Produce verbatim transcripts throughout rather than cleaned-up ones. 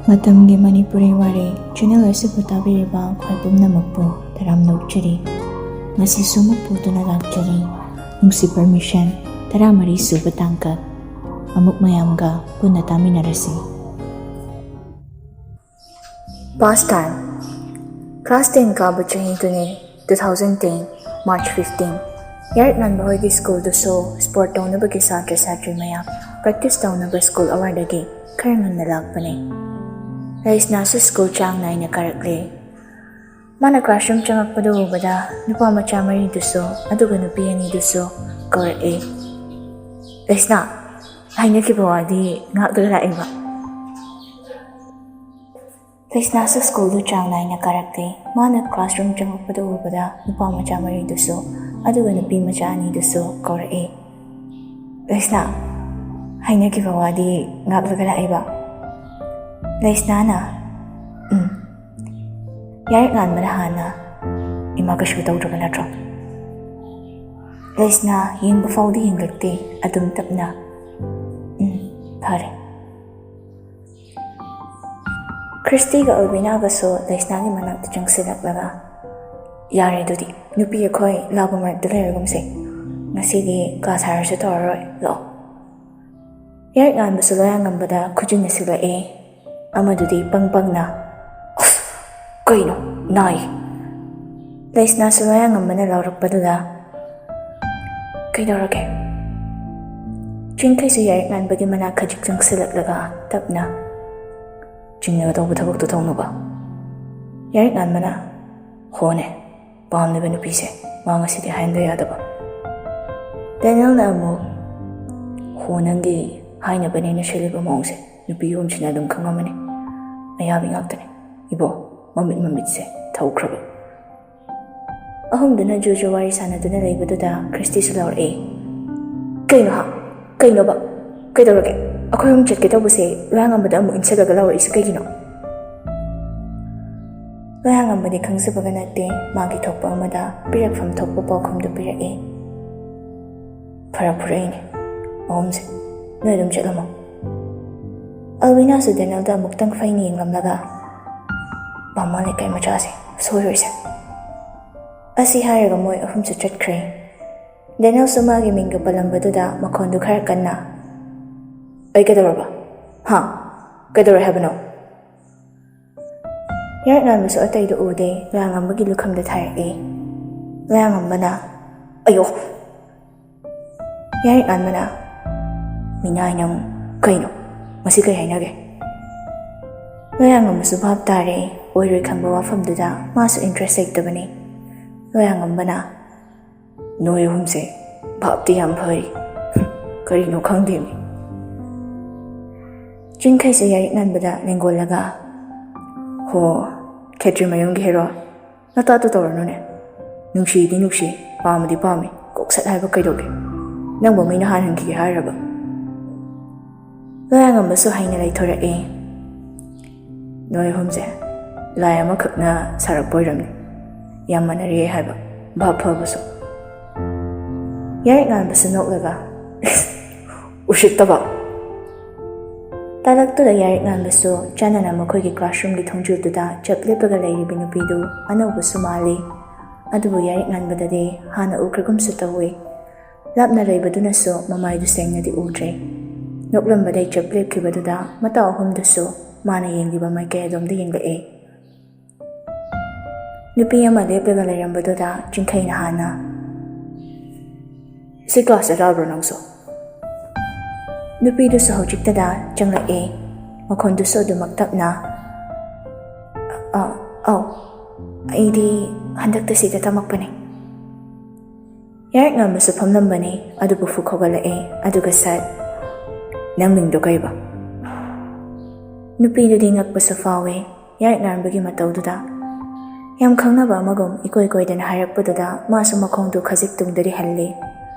ꯃꯇꯝꯒꯤ ꯃꯅꯤꯄꯨꯔꯤ ꯋꯥꯔꯤ ꯆꯦꯅꯦꯜ ꯑꯁꯤꯕꯨ ꯇꯥꯕꯤꯔꯤꯕ ꯈ꯭ꯋꯥꯏ ꯄꯨꯝꯅꯃꯛꯄꯨ ꯇꯔꯥꯝꯅ ꯑꯣꯛꯆꯔꯤ꯫ ꯉꯁꯤꯁꯨ ꯑꯃꯨꯛ ꯄꯨꯗꯨꯅ ꯂꯥꯛꯆꯔꯤ꯫ ꯅꯨꯡꯁꯤ ꯄꯔꯃꯤꯁꯟ ꯇꯔꯥꯃꯔꯤ ꯁꯨꯕ ꯇꯥꯡꯀꯛ꯫ ꯑꯃꯨꯛ ꯃꯌꯥꯝꯒ ꯄꯨꯟꯅ ꯇꯥꯃꯤꯟꯅꯔꯁꯤ꯫ Past time. Class ten ꯀꯥꯕ ꯆꯍꯤꯗꯨꯅꯤ, two thousand ten, March fifteen꯫ ꯌꯥꯏꯔꯤꯛ ꯉꯥꯟꯕ ꯍꯣꯏꯒꯤ ꯁ꯭ꯀꯨꯜꯗꯨꯁꯨ ꯁ꯭ꯄꯣꯔꯠ ꯇꯧꯅꯕꯒꯤ ꯁꯥꯇ꯭ꯔ ꯁꯥꯇ꯭ꯔꯤ ꯃꯌꯥꯝ ꯄ꯭ꯔꯦꯛꯇꯤꯁ ꯇꯧꯅꯕ ꯁ꯭ꯀꯨꯜ ꯑꯋꯥꯔꯗꯒꯤ ꯈꯔ ꯉꯟꯅ ꯂꯥꯛꯄꯅꯦ꯫ ꯂꯩꯁꯅꯥꯁꯨ ꯁ꯭ꯀꯨꯜ ꯆꯥꯡ ꯅꯥꯏꯅ ꯀꯥꯔꯛꯂꯦ꯫ ꯃꯥꯅ ꯀ꯭ꯂꯥꯁꯔꯨꯝ ꯆꯪꯉꯛꯄꯗꯨ ꯎꯕꯗ ꯅꯨꯄꯥ ꯃꯆꯥ ꯃꯔꯤꯗꯨꯁꯨ ꯑꯗꯨꯒ ꯅꯨꯄꯤ ꯑꯅꯤꯗꯨꯁꯨ ꯀꯧꯔꯛꯑꯦ꯫ "ꯂꯩꯁꯅꯥ, ꯍꯥꯏꯅꯈꯤꯕ ꯋꯥꯗꯤ ꯉꯥꯛꯂꯒ ꯂꯥꯛꯏꯕ?" ꯂꯩꯁꯅꯥꯁꯨ ꯁ꯭ꯀꯨꯜꯗꯨ ꯆꯥꯡ ꯅꯥꯏꯅ ꯀꯥꯔꯛꯇꯦ꯫ ꯃꯥꯅ ꯀ꯭ꯂꯥꯁꯔꯨꯝ ꯆꯪꯉꯛꯄꯗ ꯎꯕꯗ ꯅꯨꯄꯥ ꯃꯆꯥ ꯃꯔꯤꯗꯨꯁꯨ ꯑꯗꯨꯒ ꯅꯨꯄꯤ ꯃꯆꯥ ꯑꯅꯤꯗꯨꯁꯨ ꯀꯧꯔꯛꯑꯦ꯫ "ꯂꯩꯁꯅꯥ, ꯍꯥꯏꯅꯈꯤꯕ ꯋꯥꯗꯤ ꯉꯥꯛꯂꯒ ꯂꯥꯛꯏꯕ?" ꯂꯩꯁꯅꯥꯅ, "ꯎꯝ꯫" ꯌꯥꯏꯔꯤꯛ ꯉꯥꯟꯕꯅ ꯍꯥꯟꯅ, "ꯏꯃꯥ ꯀꯩꯁꯨ ꯇꯧꯗ꯭ꯔꯕ ꯅꯠꯇ꯭ꯔꯣ?" ꯂꯩꯁꯅꯥ ꯌꯦꯡꯕ ꯐꯥꯎꯗꯤ ꯌꯦꯡꯂꯛꯇꯦ, ꯑꯗꯨꯝ ꯇꯞꯅ, "ꯎꯝ, ꯐꯔꯦ꯫" ꯈ꯭ꯔꯤꯁꯇꯤꯒ ꯑꯜꯕꯤꯅꯥꯒꯁꯨ ꯂꯩꯁꯅꯥꯒꯤ ꯃꯅꯥꯛꯇ ꯆꯪꯁꯤꯜꯂꯛꯂꯒ, "ꯌꯥꯔꯦ, ꯑꯗꯨꯗꯤ ꯅꯨꯄꯤ ꯑꯩꯈꯣꯏ ꯂꯥꯎꯕ ꯃꯔꯛꯇ ꯂꯩꯔꯒꯨꯝꯁꯦ꯫ ꯉꯁꯤꯗꯤ ꯀ꯭ꯂꯥꯁ ꯍꯥꯏꯔꯁꯨ ꯇꯧꯔꯔꯣꯏ, ꯂꯥꯛꯑꯣ꯫" ꯌꯥꯏꯔꯤꯛ ꯉꯥꯟꯕꯁꯨ ꯂꯣꯌꯥ ꯉꯝꯕꯗ ꯈꯨꯖꯤꯟꯅ ꯁꯤꯜꯂꯛꯑꯦ꯫ ꯑꯃꯗꯨꯗꯤ ꯄꯪ ꯄꯪꯅ, "ꯎꯐ, ꯀꯩꯅꯣ, ꯅꯥꯏ!" ꯂꯩꯁꯅꯥꯁꯨ ꯂꯣꯌꯥ ꯉꯝꯕꯅ ꯂꯥꯎꯔꯛꯄꯗꯨꯗ, "ꯀꯩꯗꯧꯔꯒꯦ?" ꯆꯤꯡꯈꯩꯁꯨ ꯌꯥꯏꯔꯤꯛ ꯉꯥꯟꯕꯒꯤ ꯃꯅꯥꯛ ꯈꯖꯤꯛ ꯆꯪꯁꯤꯜꯂꯛꯂꯒ ꯇꯞꯅ, "ꯆꯤꯡꯅꯒ ꯇꯧꯕ ꯊꯕꯛꯇꯣ ꯇꯧꯅꯨꯕ꯫" ꯌꯥꯏꯔꯤꯛ ꯉꯥꯟꯕꯅ, "ꯍꯣꯅꯦ, ꯄꯥꯝꯂꯤꯕ ꯅꯨꯄꯤꯁꯦ ꯃꯥ ꯉꯁꯤꯗꯤ ꯍꯥꯏꯍꯟꯗ ꯌꯥꯗꯕ꯫" ꯗꯦꯅꯦꯜꯅ ꯑꯃꯨꯛ, "ꯍꯣ, ꯅꯪꯒꯤ ꯍꯥꯏꯅꯕꯅꯦꯅ ꯁꯤꯜꯂꯤꯕ ꯃꯑꯣꯡꯁꯦ ꯅꯨꯄꯤ ꯌꯣꯝꯁꯤꯅ ꯑꯗꯨꯝ ꯈꯪꯉꯝꯃꯅꯤ꯫ ꯑꯌꯥꯕꯤ ꯉꯥꯛꯇꯅꯤ꯫ ꯏꯕꯣ, ꯃꯃꯤꯠ ꯃꯃꯤꯠꯁꯦ ꯊꯧꯈ꯭ꯔꯕ꯫" ꯑꯍꯨꯝꯗꯨꯅ ꯖꯨ ꯖꯨ ꯋꯥꯔꯤ ꯁꯥꯟꯅꯗꯨꯅ ꯂꯩꯕꯗꯨꯗ ꯈ꯭ꯔꯤꯁꯇꯤꯁꯨ ꯂꯥꯎꯔꯛꯑꯦ, "ꯀꯩꯅꯣ ꯍꯥ? ꯀꯩꯅꯣꯕ? ꯀꯩꯗꯧꯔꯒꯦ? ꯑꯩꯈꯣꯏ ꯑꯍꯨꯝ ꯆꯠꯀꯦ ꯇꯧꯕꯁꯦ ꯂꯣꯌꯥꯉꯝꯕꯗ ꯑꯃꯨꯛ ꯏꯟꯁꯤꯜꯂꯒ ꯂꯥꯎꯔꯛꯏꯁꯦ ꯀꯩꯒꯤꯅꯣ?" ꯂꯣꯌꯥꯉꯝꯕꯗꯤ ꯈꯪꯖꯕꯒ ꯅꯠꯇꯦ, ꯃꯥꯒꯤ ꯊꯣꯛꯄ ꯑꯃꯗ ꯄꯤꯔꯛꯐꯝ ꯊꯣꯛꯄ ꯄꯥꯎꯈꯨꯝꯗꯨ ꯄꯤꯔꯛꯏ꯫ "ꯐꯔꯛ ꯐꯨꯔꯛꯏꯅꯦ ꯑꯍꯨꯝꯁꯦ꯫ ꯅꯣꯏ ꯑꯗꯨꯝ ꯆꯠꯂꯝꯃꯣ꯫" ꯑꯜꯕꯤꯅꯥꯁꯨ ꯗꯦꯅꯦꯜꯗ ꯑꯃꯨꯛꯇꯪ ꯐꯩꯅ ꯌꯦꯡꯂꯝꯂꯒ, "ꯕꯥꯃꯣꯟ ꯂꯩꯀꯥꯏ ꯃꯆꯥꯁꯦ ꯁꯣꯏꯔꯣꯏꯁꯦ"꯫ ꯑꯁꯤ ꯍꯥꯏꯔꯒ ꯃꯣꯏ ꯑꯍꯨꯝꯁꯨ ꯆꯠꯈ꯭ꯔꯦ꯫ ꯗꯦꯅꯦꯜꯁꯨ ꯃꯥꯒꯤ ꯃꯤꯡꯒ ꯄꯜꯂꯝꯕꯗꯨꯗ ꯃꯈꯣꯟꯗꯨ ꯈꯔ ꯀꯟꯅ, "ꯑꯩ ꯀꯩꯗꯧꯔꯕ? ꯍꯥ? ꯀꯩꯗꯧꯔꯦ ꯍꯥꯏꯕꯅꯣ?" ꯌꯥꯏꯔꯤꯛ ꯉꯥꯟꯕꯁꯨ ꯑꯇꯩꯗꯨ ꯎꯗꯦ, ꯂꯣꯌꯥꯉꯝꯕꯒꯤ ꯂꯨꯈꯝꯗ ꯊꯥꯔꯛꯏ꯫ ꯂꯣꯌꯥꯉꯝꯕꯅ, "ꯑꯌꯣ!" ꯌꯥꯏꯔꯤꯛ ꯉꯥꯟꯕꯅ, "ꯃꯤꯅꯥꯏ ꯅꯪ, ꯀꯩꯅꯣ? ꯃꯁꯤ ꯀꯩ ꯍꯥꯏꯅꯒꯦ?" ꯂꯣꯌꯥꯉꯝꯕꯁꯨ ꯚꯥꯞ ꯇꯥꯔꯦ, ꯑꯣꯏꯔꯣꯏ ꯈꯪꯕ ꯋꯥꯐꯝꯗꯨꯗ ꯃꯥꯁꯨ ꯏꯟꯇꯔꯦꯁ ꯂꯩꯇꯕꯅꯤ꯫ ꯂꯣꯌꯥꯉꯝꯕꯅ, "ꯅꯣꯏ ꯑꯍꯨꯝꯁꯦ ꯚꯥꯞꯇꯤ ꯌꯥꯝ ꯐꯔꯤ꯫ ꯀꯔꯤꯅꯣ ꯈꯪꯗꯦꯃꯤ"꯫ ꯆꯤꯡꯈꯩꯁꯦ ꯌꯥꯏꯔꯤꯛ ꯉꯥꯟꯕꯗ ꯂꯦꯡꯒꯣꯜꯂꯒ, "ꯍꯣ, ꯈꯦꯇ꯭ꯔꯤꯃꯌꯨꯝꯒꯤ ꯍꯦꯔꯣ, ꯅꯇꯥꯇꯨ ꯇꯧꯔꯅꯨꯅꯦ꯫ ꯅꯨꯡꯁꯤꯗꯤ ꯅꯨꯡꯁꯤ, ꯄꯥꯝꯃꯗꯤ ꯄꯥꯝꯃꯤ, ꯀꯣꯛ ꯁꯠ ꯍꯥꯏꯕ ꯀꯩꯗꯧꯒꯦ? ꯅꯪꯕꯨ ꯃꯤꯅ ꯍꯥꯟꯍꯟꯈꯤꯒꯦ ꯍꯥꯏꯔꯕ?" ꯂꯣꯌꯥꯉꯝꯕꯁꯨ ꯍꯩꯅ ꯂꯩꯊꯣꯔꯛꯑꯦ꯫ "ꯅꯣꯏ ꯑꯍꯨꯝꯁꯦ ꯂꯥꯏ ꯑꯃꯈꯛꯅ ꯁꯥꯔꯛꯄ ꯑꯣꯏꯔꯝꯅꯤ꯫ ꯌꯥꯝ ꯃꯥꯟꯅꯔꯦ ꯍꯥꯏꯕ, ꯚꯥꯞ ꯐꯕꯁꯨ"꯫ ꯌꯥꯏꯔꯤꯛ ꯉꯥꯟꯕꯁꯨ ꯅꯣꯛꯂꯒ, "ꯎꯁꯤꯠꯇꯕ!" ꯇꯥꯂꯛꯇꯨꯗ ꯌꯥꯏꯔꯤꯛ ꯉꯥꯟꯕꯁꯨ ꯆꯥꯟꯅꯅ ꯃꯈꯣꯏꯒꯤ ꯀ꯭ꯂꯥꯁꯔꯨꯝꯒꯤ ꯊꯣꯡꯖꯤꯜꯗꯨꯗ ꯆꯞ ꯂꯦꯞꯄꯒ ꯂꯩꯔꯤꯕ ꯅꯨꯄꯤꯗꯨ ꯑꯅꯧꯕꯁꯨ ꯃꯥꯜꯂꯤ꯫ ꯑꯗꯨꯕꯨ ꯌꯥꯏꯔꯤꯛ ꯉꯥꯟꯕꯗꯗꯤ ꯍꯥꯟꯅ ꯎꯈ꯭ꯔꯒꯨꯝꯁꯨ ꯇꯧꯏ꯫ ꯂꯥꯞꯅ ꯂꯩꯕꯗꯨꯅꯁꯨ ꯃꯃꯥꯏꯗꯨ ꯁꯦꯡꯅꯗꯤ ꯎꯗ꯭ꯔꯦ꯫ ꯅꯣꯛꯂꯝꯕꯗꯩ ꯆꯞ ꯂꯦꯞꯈꯤꯕꯗꯨꯗ ꯃꯇꯥꯎ ꯑꯍꯨꯝꯗꯨꯁꯨ ꯃꯥꯅ ꯌꯦꯡꯂꯤꯕ ꯃꯥꯏꯀꯩ ꯑꯗꯣꯝꯗ ꯌꯦꯡꯂꯛꯑꯦ꯫ ꯅꯨꯄꯤ ꯑꯃ ꯂꯦꯞꯂꯒ ꯂꯩꯔꯝꯕꯗꯨꯗ ꯆꯤꯡꯈꯩꯅ ꯍꯥꯟꯅ, "ꯁꯤ ꯀ꯭ꯂꯥꯁꯇ ꯂꯥꯛꯕ꯭ꯔꯣ ꯅꯪꯁꯨ?" ꯅꯨꯄꯤꯗꯨꯁꯨ ꯍꯧꯖꯤꯛꯇꯗ ꯆꯪꯂꯛꯑꯦ꯫ ꯃꯈꯣꯟꯗꯨꯁꯨ ꯑꯗꯨꯃꯛ ꯇꯞꯅ, "ꯑ, ꯑꯧ, ꯑꯩꯗꯤ ꯍꯟꯗꯛꯇ ꯁꯤꯗ ꯇꯝꯃꯛꯄꯅꯦ"꯫ ꯌꯥꯏꯔꯤꯛ ꯉꯥꯟꯕꯁꯨ ꯐꯝꯂꯝꯕꯅꯤ, ꯑꯗꯨꯕꯨ ꯐꯨꯛ ꯍꯧꯒꯠꯂꯛꯑꯦ, ꯑꯗꯨꯒ ꯁꯠ, "ꯅꯪ ꯃꯤꯡꯗꯣ ꯀꯩꯕ?" ꯅꯨꯄꯤꯗꯨꯗꯤ ꯉꯛꯄꯁꯨ ꯐꯥꯎꯋꯦ ꯌꯥꯏꯔꯤꯛ ꯉꯥꯟꯕꯒꯤ ꯃꯇꯧꯗꯨꯗ꯫ ꯌꯥꯝ ꯈꯪꯅꯕ ꯑꯃꯒꯨꯝ ꯏꯀꯣꯏ ꯀꯣꯏꯗꯅ ꯍꯥꯏꯔꯛꯄꯗꯨꯗ ꯃꯥꯁꯨ ꯃꯈꯣꯡꯗꯨ ꯈꯖꯤꯛ ꯇꯨꯡꯗꯗꯤ ꯍꯜꯂꯦ꯫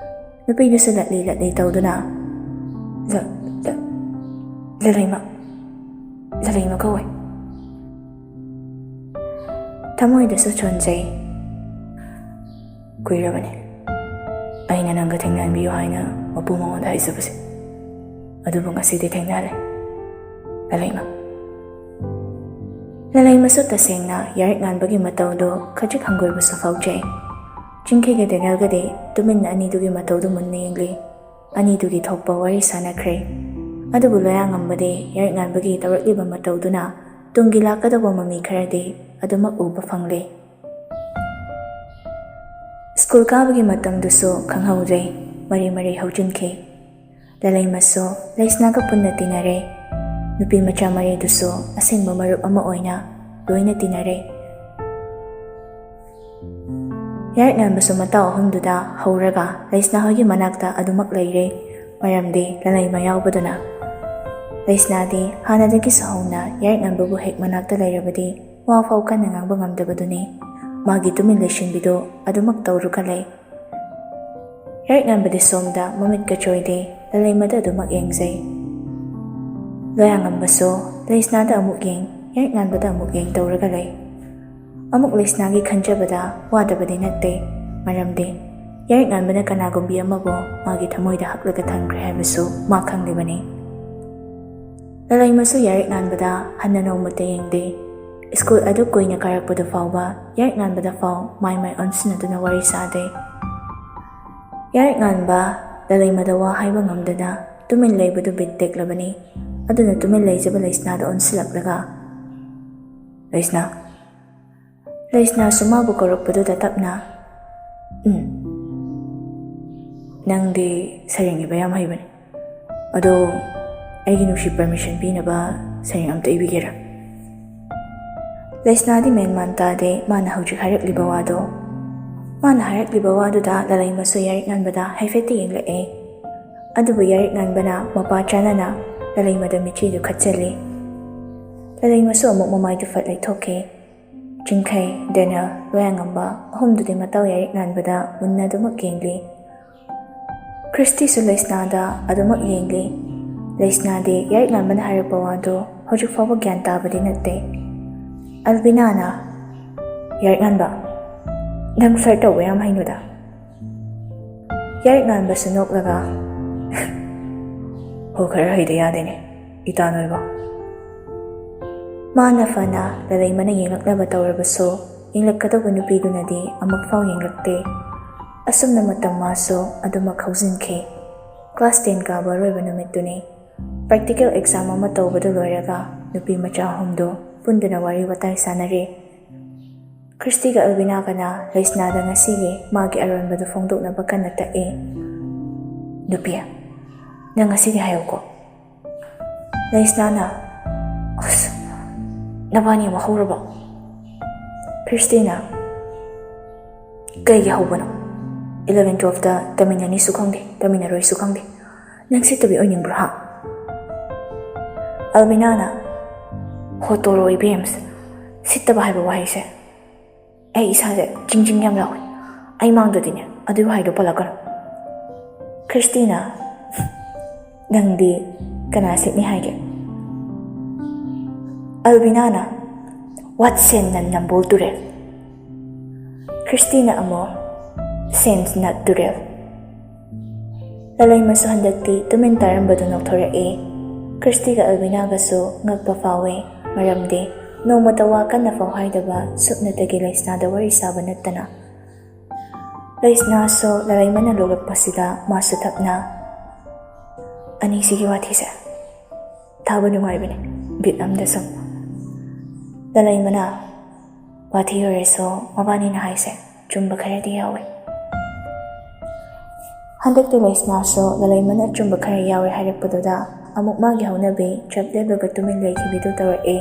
ꯅꯨꯄꯤꯗꯨꯁꯨ ꯂꯠꯂꯤ ꯂꯠꯂꯤ ꯇꯧꯗꯨꯅ, "ꯂ-, ꯂ-, ꯂꯂꯩꯃ, ꯂꯂꯩꯃ ꯀꯧꯋꯦ"꯫ ꯊꯃꯣꯏꯗꯁꯨ ꯁꯣꯟꯖꯩ꯫ "ꯀꯨꯏꯔꯕꯅꯤ ꯑꯩꯅ ꯅꯪꯒ ꯊꯦꯡꯅꯍꯟꯕꯤꯌꯨ ꯍꯥꯏꯅ ꯃꯄꯨ ꯃꯉꯣꯟꯗ ꯍꯥꯏꯖꯕꯁꯦ꯫ ꯑꯗꯨꯕꯨ ꯉꯁꯤꯗꯤ ꯊꯦꯡꯅꯔꯦ꯫ ꯂꯂꯩꯃ꯫ ꯂꯂꯩꯃꯁꯨ ꯇꯁꯦꯡꯅ ꯌꯥꯔꯤꯛ ꯉꯥꯟꯕꯒꯤ ꯃꯇꯧꯗꯨ ꯈꯖꯤꯛ ꯍꯪꯒꯣꯏꯕꯁꯨ ꯐꯥꯎꯖꯩ꯫ ꯆꯤꯡꯈꯩꯒ ꯗꯦꯅꯦꯜꯒꯗꯤ ꯇꯨꯃꯤꯟꯅ ꯑꯅꯤꯗꯨꯒꯤ ꯃꯇꯧꯗꯨ ꯃꯨꯟꯅ ꯌꯦꯡꯂꯤ꯫ ꯑꯅꯤꯗꯨꯒꯤ ꯊꯣꯛꯄ ꯋꯥꯔꯤ ꯁꯥꯟꯅꯈ꯭ꯔꯦ꯫ ꯑꯗꯨꯕꯨ ꯂꯣꯌꯥꯉꯝꯕꯗꯤ ꯌꯥꯔꯤꯛ ꯉꯥꯟꯕꯒꯤ ꯇꯧꯔꯛꯂꯤꯕ ꯃꯇꯧꯗꯨꯅ ꯇꯨꯡꯒꯤ ꯂꯥꯛꯀꯗꯧꯕ ꯃꯃꯤ ꯈꯔꯗꯤ ꯑꯗꯨꯃꯛ ꯎꯕ ꯐꯪꯂꯦ꯫ ꯁ꯭ꯀꯨꯜ ꯀꯥꯕꯒꯤ ꯃꯇꯝꯗꯨꯁꯨ ꯈꯪꯍꯧꯗ꯭ꯔꯦ, ꯃꯔꯤ ꯃꯔꯤ ꯍꯧꯖꯤꯟꯈꯤ꯫ ꯂꯂꯩꯃꯁꯨ ꯂꯩꯁꯅꯥꯒ ꯄꯨꯟꯅ ꯇꯤꯟꯅꯔꯦ꯫ ꯅꯨꯄꯤ ꯃꯆꯥ ꯃꯔꯤꯗꯨꯁꯨ ꯑꯁꯦꯡꯕ ꯃꯔꯨꯞ ꯑꯃ ꯑꯣꯏꯅ ꯂꯣꯏꯅ ꯇꯤꯟꯅꯔꯦ꯫ ꯌꯥꯔꯤꯛ ꯉꯥꯟꯕꯁꯨ ꯃꯇꯥꯎ ꯑꯍꯨꯝꯗꯨꯗ ꯍꯧꯔꯒ ꯂꯩꯁꯅꯥ ꯍꯣꯏꯒꯤ ꯃꯅꯥꯛꯇ ꯑꯗꯨꯃꯛ ꯂꯩꯔꯦ, ꯃꯔꯝꯗꯤ ꯂꯂꯩꯃ ꯌꯥꯎꯕꯗꯨꯅ꯫ ꯂꯩꯁꯅꯥꯗꯤ ꯍꯥꯟꯅꯗꯒꯤꯁꯨ ꯍꯧꯅ ꯌꯥꯔꯤꯛ ꯉꯥꯟꯕꯕꯨ ꯍꯦꯛ ꯃꯅꯥꯛꯇ ꯂꯩꯔꯕꯗꯤ ꯋꯥ ꯐꯥꯎ ꯀꯟꯅ ꯉꯥꯡꯕ ꯉꯝꯗꯕꯗꯨꯅꯤ꯫ ꯃꯥꯒꯤ ꯇꯨꯃꯤꯟ ꯂꯩꯁꯤꯟꯕꯤꯗꯨ ꯑꯗꯨꯃꯛ ꯇꯧꯔꯒ ꯂꯩ꯫ ꯌꯥꯔꯤꯛ ꯉꯥꯟꯕꯗꯤ ꯁꯣꯝꯗ ꯃꯃꯤꯠ ꯀꯆꯣꯏꯗꯦ, ꯂꯂꯩꯃꯗ ꯑꯗꯨꯃꯛ ꯌꯦꯡꯖꯩ꯫ ꯂꯣꯌꯥꯉꯝꯕꯁꯨ ꯂꯩꯁꯅꯥꯗ ꯑꯃꯨꯛ ꯌꯦꯡ, ꯌꯥꯔꯤꯛ ꯉꯥꯟꯕꯗ ꯑꯃꯨꯛ ꯌꯦꯡ ꯇꯧꯔꯒ ꯂꯩ꯫ ꯑꯃꯨꯛ ꯂꯩꯁꯅꯥꯒꯤ ꯈꯟꯖꯕꯗ ꯋꯥꯗꯕꯗꯤ ꯅꯠꯇꯦ, ꯃꯔꯝꯗꯤ ꯌꯥꯔꯤꯛ ꯉꯥꯟꯕꯅ ꯀꯅꯥꯒꯨꯝꯕꯤ ꯑꯃꯕꯨ ꯃꯥꯒꯤ ꯊꯃꯣꯏꯗ ꯍꯛꯂꯒ ꯊꯝꯈ꯭ꯔꯦ ꯍꯥꯏꯕꯁꯨ ꯃꯥ ꯈꯪꯂꯤꯕꯅꯤ꯫ ꯂꯂꯩꯃꯁꯨ ꯌꯥꯔꯤꯛ ꯉꯥꯟꯕꯗ ꯍꯟꯅ ꯅꯣꯡꯃꯇ ꯌꯦꯡꯗꯦ꯫ ꯁ꯭ꯀꯨꯜ ꯑꯗꯨ ꯀꯨꯏꯅ ꯀꯥꯔꯛꯄꯗꯨ ꯐꯥꯎꯕ ꯌꯥꯔꯤꯛ ꯉꯥꯟꯕꯗ ꯐꯥꯎ ꯃꯥꯏ ꯃꯥꯏ ꯑꯣꯟꯁꯤꯟꯅꯗꯨꯅ ꯋꯥꯔꯤ ꯁꯥꯗꯦ꯫ ꯌꯥꯔꯤꯛ ꯉꯥꯟꯕ ꯂꯂꯩꯃꯗ ꯋꯥ ꯍꯥꯏꯕ ꯉꯝꯗꯅ ꯇꯨꯃꯤꯟ ꯂꯩꯕꯗꯨ ꯕꯤꯠ ꯇꯦꯛꯂꯕꯅꯤ꯫ ꯑꯗꯨꯅ ꯇꯨꯃꯤꯟ ꯂꯩꯖꯕ ꯂꯩꯁꯅꯥꯗ ꯑꯣꯟꯁꯤꯜꯂꯛꯂꯒ, "ꯂꯩꯁꯅꯥ!" ꯂꯩꯁꯅꯥꯁꯨ ꯃꯥꯕꯨ ꯀꯧꯔꯛꯄꯗꯨꯗ ꯇꯞꯅ, "ꯎꯝ, ꯅꯪꯗꯤ ꯁꯩꯔꯦꯡ ꯏꯕ ꯌꯥꯝ ꯍꯩꯕꯅꯤ꯫ ꯑꯗꯣ ꯑꯩꯒꯤ ꯅꯨꯡꯁꯤ ꯄꯔꯃꯤꯁꯟ ꯄꯤꯅꯕ ꯁꯩꯔꯦꯡ ꯑꯝꯇ ꯏꯕꯤꯒꯦꯔꯥ?" ꯂꯩꯁꯅꯥꯗꯤ ꯃꯦꯟ ꯃꯥꯟ ꯇꯥꯗꯦ ꯃꯥꯅ ꯍꯧꯖꯤꯛ ꯍꯥꯏꯔꯛꯂꯤꯕ ꯋꯥꯗꯣ꯫ ꯃꯥꯅ ꯍꯥꯏꯔꯛꯂꯤꯕ ꯋꯥꯗꯨꯗ ꯂꯂꯩꯃꯁꯨ ꯌꯥꯔꯤꯛ ꯉꯥꯟꯕꯗ ꯍꯥꯏꯐꯦꯠꯇꯤ ꯌꯦꯡꯂꯛꯑꯦ꯫ ꯑꯗꯨꯕꯨ ꯌꯥꯔꯤꯛ ꯉꯥꯟꯕꯅ ꯃꯄꯥ ꯆꯥꯅꯅ ꯂꯂꯩꯃꯗ ꯃꯤꯠꯆꯤꯗꯨ ꯈꯠꯆꯜꯂꯤ꯫ ꯂꯂꯩꯃꯁꯨ ꯑꯃꯨꯛ ꯃꯃꯥꯏꯗꯨ ꯐꯠ ꯂꯩꯊꯣꯛꯈꯤ꯫ ꯆꯤꯡꯈꯩ, ꯗꯦꯅꯦꯜ, ꯂꯣꯌꯥꯉꯝꯕ ꯑꯍꯨꯝꯗꯨꯗꯤ ꯃꯇꯥꯎ ꯌꯥꯔꯤꯛ ꯉꯥꯟꯕꯗ ꯃꯨꯟꯅ ꯑꯗꯨꯃꯛ ꯌꯦꯡꯂꯤ꯫ ꯈ꯭ꯔꯤꯁꯇꯤꯁꯨ ꯂꯩꯁꯅꯥꯗ ꯑꯗꯨꯃꯛ ꯌꯦꯡꯂꯤ꯫ ꯂꯩꯁꯅꯥꯗꯤ ꯌꯥꯔꯤꯛ ꯉꯥꯟꯕꯅ ꯍꯥꯏꯔꯛꯄ ꯋꯥꯗꯨ ꯍꯧꯖꯤꯛ ꯐꯥꯎꯕ ꯒ꯭ꯌꯥꯟ ꯇꯥꯕꯗꯤ ꯅꯠꯇꯦ꯫ ꯑꯜꯕꯤꯅꯥꯅ, "ꯌꯥꯔꯤꯛ ꯉꯥꯟꯕ, ꯅꯪ ꯐ꯭ꯂꯔꯠ ꯇꯧꯕ ꯌꯥꯝ ꯍꯩꯅꯨꯗ?" ꯌꯥꯔꯤꯛ ꯉꯥꯟꯕꯁꯨ ꯅꯣꯛꯂꯒ, "ꯍꯣ, ꯈꯔ ꯍꯩꯗ ꯌꯥꯗꯦꯅꯦ, ꯏꯇꯥ ꯅꯣꯏꯕꯣ꯫ ꯃꯥꯅ ꯐꯅ ꯂꯂꯩꯃꯅ ꯌꯦꯡꯂꯛꯅꯕ ꯇꯧꯔꯕꯁꯨ, ꯌꯦꯡꯂꯛꯀꯗꯧꯕ ꯅꯨꯄꯤꯗꯨꯅꯗꯤ ꯑꯃꯨꯛꯐꯥꯎ ꯌꯦꯡꯂꯛꯇꯦ꯫ ꯑꯁꯨꯝꯅ ꯃꯇꯝ ꯃꯥꯁꯨ ꯑꯗꯨꯃꯛ ꯍꯧꯖꯤꯟꯈꯤ꯫ Class ten ꯀꯥꯕ ꯑꯔꯣꯏꯕ ꯅꯨꯃꯤꯠꯇꯨꯅꯤ꯫ Practical exam ꯑꯃ ꯇꯧꯕꯗꯨ ꯂꯣꯏꯔꯒ ꯅꯨꯄꯤ ꯃꯆꯥ ꯑꯍꯨꯝꯗꯨ ꯄꯨꯟꯗꯨꯅ ꯋꯥꯔꯤ ꯋꯥꯇꯥꯏ ꯁꯥꯟꯅꯔꯤ꯫ ꯈ꯭ꯔꯤꯁꯇꯤꯒ ꯑꯜꯕꯤꯅꯥꯒꯅ ꯂꯩꯁꯅꯥꯗ ꯉꯁꯤꯒꯤ ꯃꯥꯒꯤ ꯑꯔꯣꯟꯕꯗꯨ ꯐꯣꯡꯗꯣꯛꯅꯕ ꯀꯟꯅ ꯇꯛꯏ꯫ "ꯅꯨꯄꯤ, ꯅꯪ ꯉꯁꯤꯒꯤ ꯍꯥꯏꯌꯨꯀꯣ꯫" ꯂꯩꯁꯅꯥꯅ, "ꯑꯁ, ꯅꯕꯥꯅꯤ ꯑꯃꯨꯛ ꯍꯧꯔꯕꯣ?" ꯈ꯭ꯔꯤꯁꯇꯤꯅ, "ꯀꯩꯒꯤ ꯍꯧꯕꯅꯣ? Eleven twelveꯇ ꯇꯝꯃꯤꯟꯅꯅꯤꯁꯨ ꯈꯪꯗꯦ, ꯇꯝꯃꯤꯟꯅꯔꯣꯏꯁꯨ ꯈꯪꯗꯦ꯫ ꯅꯪ ꯁꯤꯠꯇꯕꯤ ꯑꯣꯏꯅꯤꯡꯕ꯭ꯔꯣ, ꯍꯥ?" ꯑꯜꯕꯤꯅꯥꯅ, "ꯍꯣ ꯇꯣꯔꯣ ꯏꯕꯦꯝꯁ, ꯁꯤꯠꯇꯕ ꯍꯥꯏꯕ ꯋꯥꯍꯩꯁꯦ ꯑꯩ ꯏꯁꯥꯁꯦ ꯆꯤꯡ ꯆꯤꯡ ꯌꯥꯝ ꯂꯥꯎꯋꯦ꯫ ꯑꯩ ꯃꯥꯡꯗꯗꯤꯅꯦ ꯑꯗꯨꯏ ꯋꯥꯍꯩꯗꯣ ꯄꯜꯂꯛꯀꯅꯨ꯫" ꯈ꯭ꯔꯤꯁꯇꯤꯅ, "ꯅꯪꯗꯤ ꯀꯅꯥ ꯁꯤꯠꯅꯤ ꯍꯥꯏꯒꯦ?" ꯑꯜꯕꯤꯅꯥꯅ, "What sense ꯅ ꯅꯝꯕꯣꯜ ꯇꯨꯔꯦꯜ?" ꯈ꯭ꯔꯤꯁꯇꯤꯅ ꯑꯃꯨꯛ, "Sense ꯅ ꯇꯨꯔꯦꯜ꯫" ꯂꯂꯩꯃꯁꯨ ꯍꯟꯗꯛꯇꯤ ꯇꯨꯃꯤꯟ ꯇꯥꯔꯝꯕꯗꯨ ꯅꯣꯛꯊꯣꯔꯛꯏ꯫ ꯈ꯭ꯔꯤꯁꯇꯤꯒ ꯑꯜꯕꯤꯅꯥꯒꯁꯨ ꯉꯛꯄ ꯐꯥꯎꯏ, ꯃꯔꯝꯗꯤ ꯅꯣꯡꯃꯇ ꯋꯥ ꯀꯟꯅ ꯐꯥꯎ ꯍꯥꯏꯗꯕ ꯁꯨꯞꯅꯇꯒꯤ ꯂꯩꯁꯅꯥꯗ ꯋꯥꯔꯤ ꯁꯥꯕ ꯅꯠꯇꯅ꯫ ꯂꯩꯁꯅꯥꯁꯨ ꯂꯂꯩꯃꯅ ꯂꯣꯛꯂꯛꯄꯁꯤꯗ ꯃꯥꯁꯨ ꯇꯞꯅ, "ꯑꯅꯤꯁꯤꯒꯤ ꯋꯥꯊꯤꯁꯦ ꯊꯥꯕ ꯅꯨꯡꯉꯥꯏꯕꯅꯦ, ꯕꯤꯠ ꯑꯝꯗ ꯁꯨꯝ꯫" ꯂꯂꯩꯃꯅ, "ꯋꯥꯊꯤ ꯑꯣꯏꯔꯁꯨ ꯃꯕꯥꯅꯤꯅ ꯍꯥꯏꯁꯦ ꯆꯨꯝꯕ ꯈꯔꯗꯤ ꯌꯥꯎꯋꯦ꯫" ꯍꯟꯗꯛꯇꯤ ꯂꯩꯁꯅꯥꯁꯨ ꯂꯂꯩꯃꯅ ꯑꯆꯨꯝꯕ ꯈꯔ ꯌꯥꯎꯔꯦ ꯍꯥꯏꯔꯛꯄꯗꯨꯗ ꯑꯃꯨꯛ ꯃꯥꯒꯤ ꯍꯧꯅꯕꯤ ꯆꯞ ꯂꯦꯞꯂꯒ ꯇꯨꯃꯤꯟ ꯂꯩꯈꯤꯕꯤꯗꯨ ꯇꯧꯔꯛꯏ꯫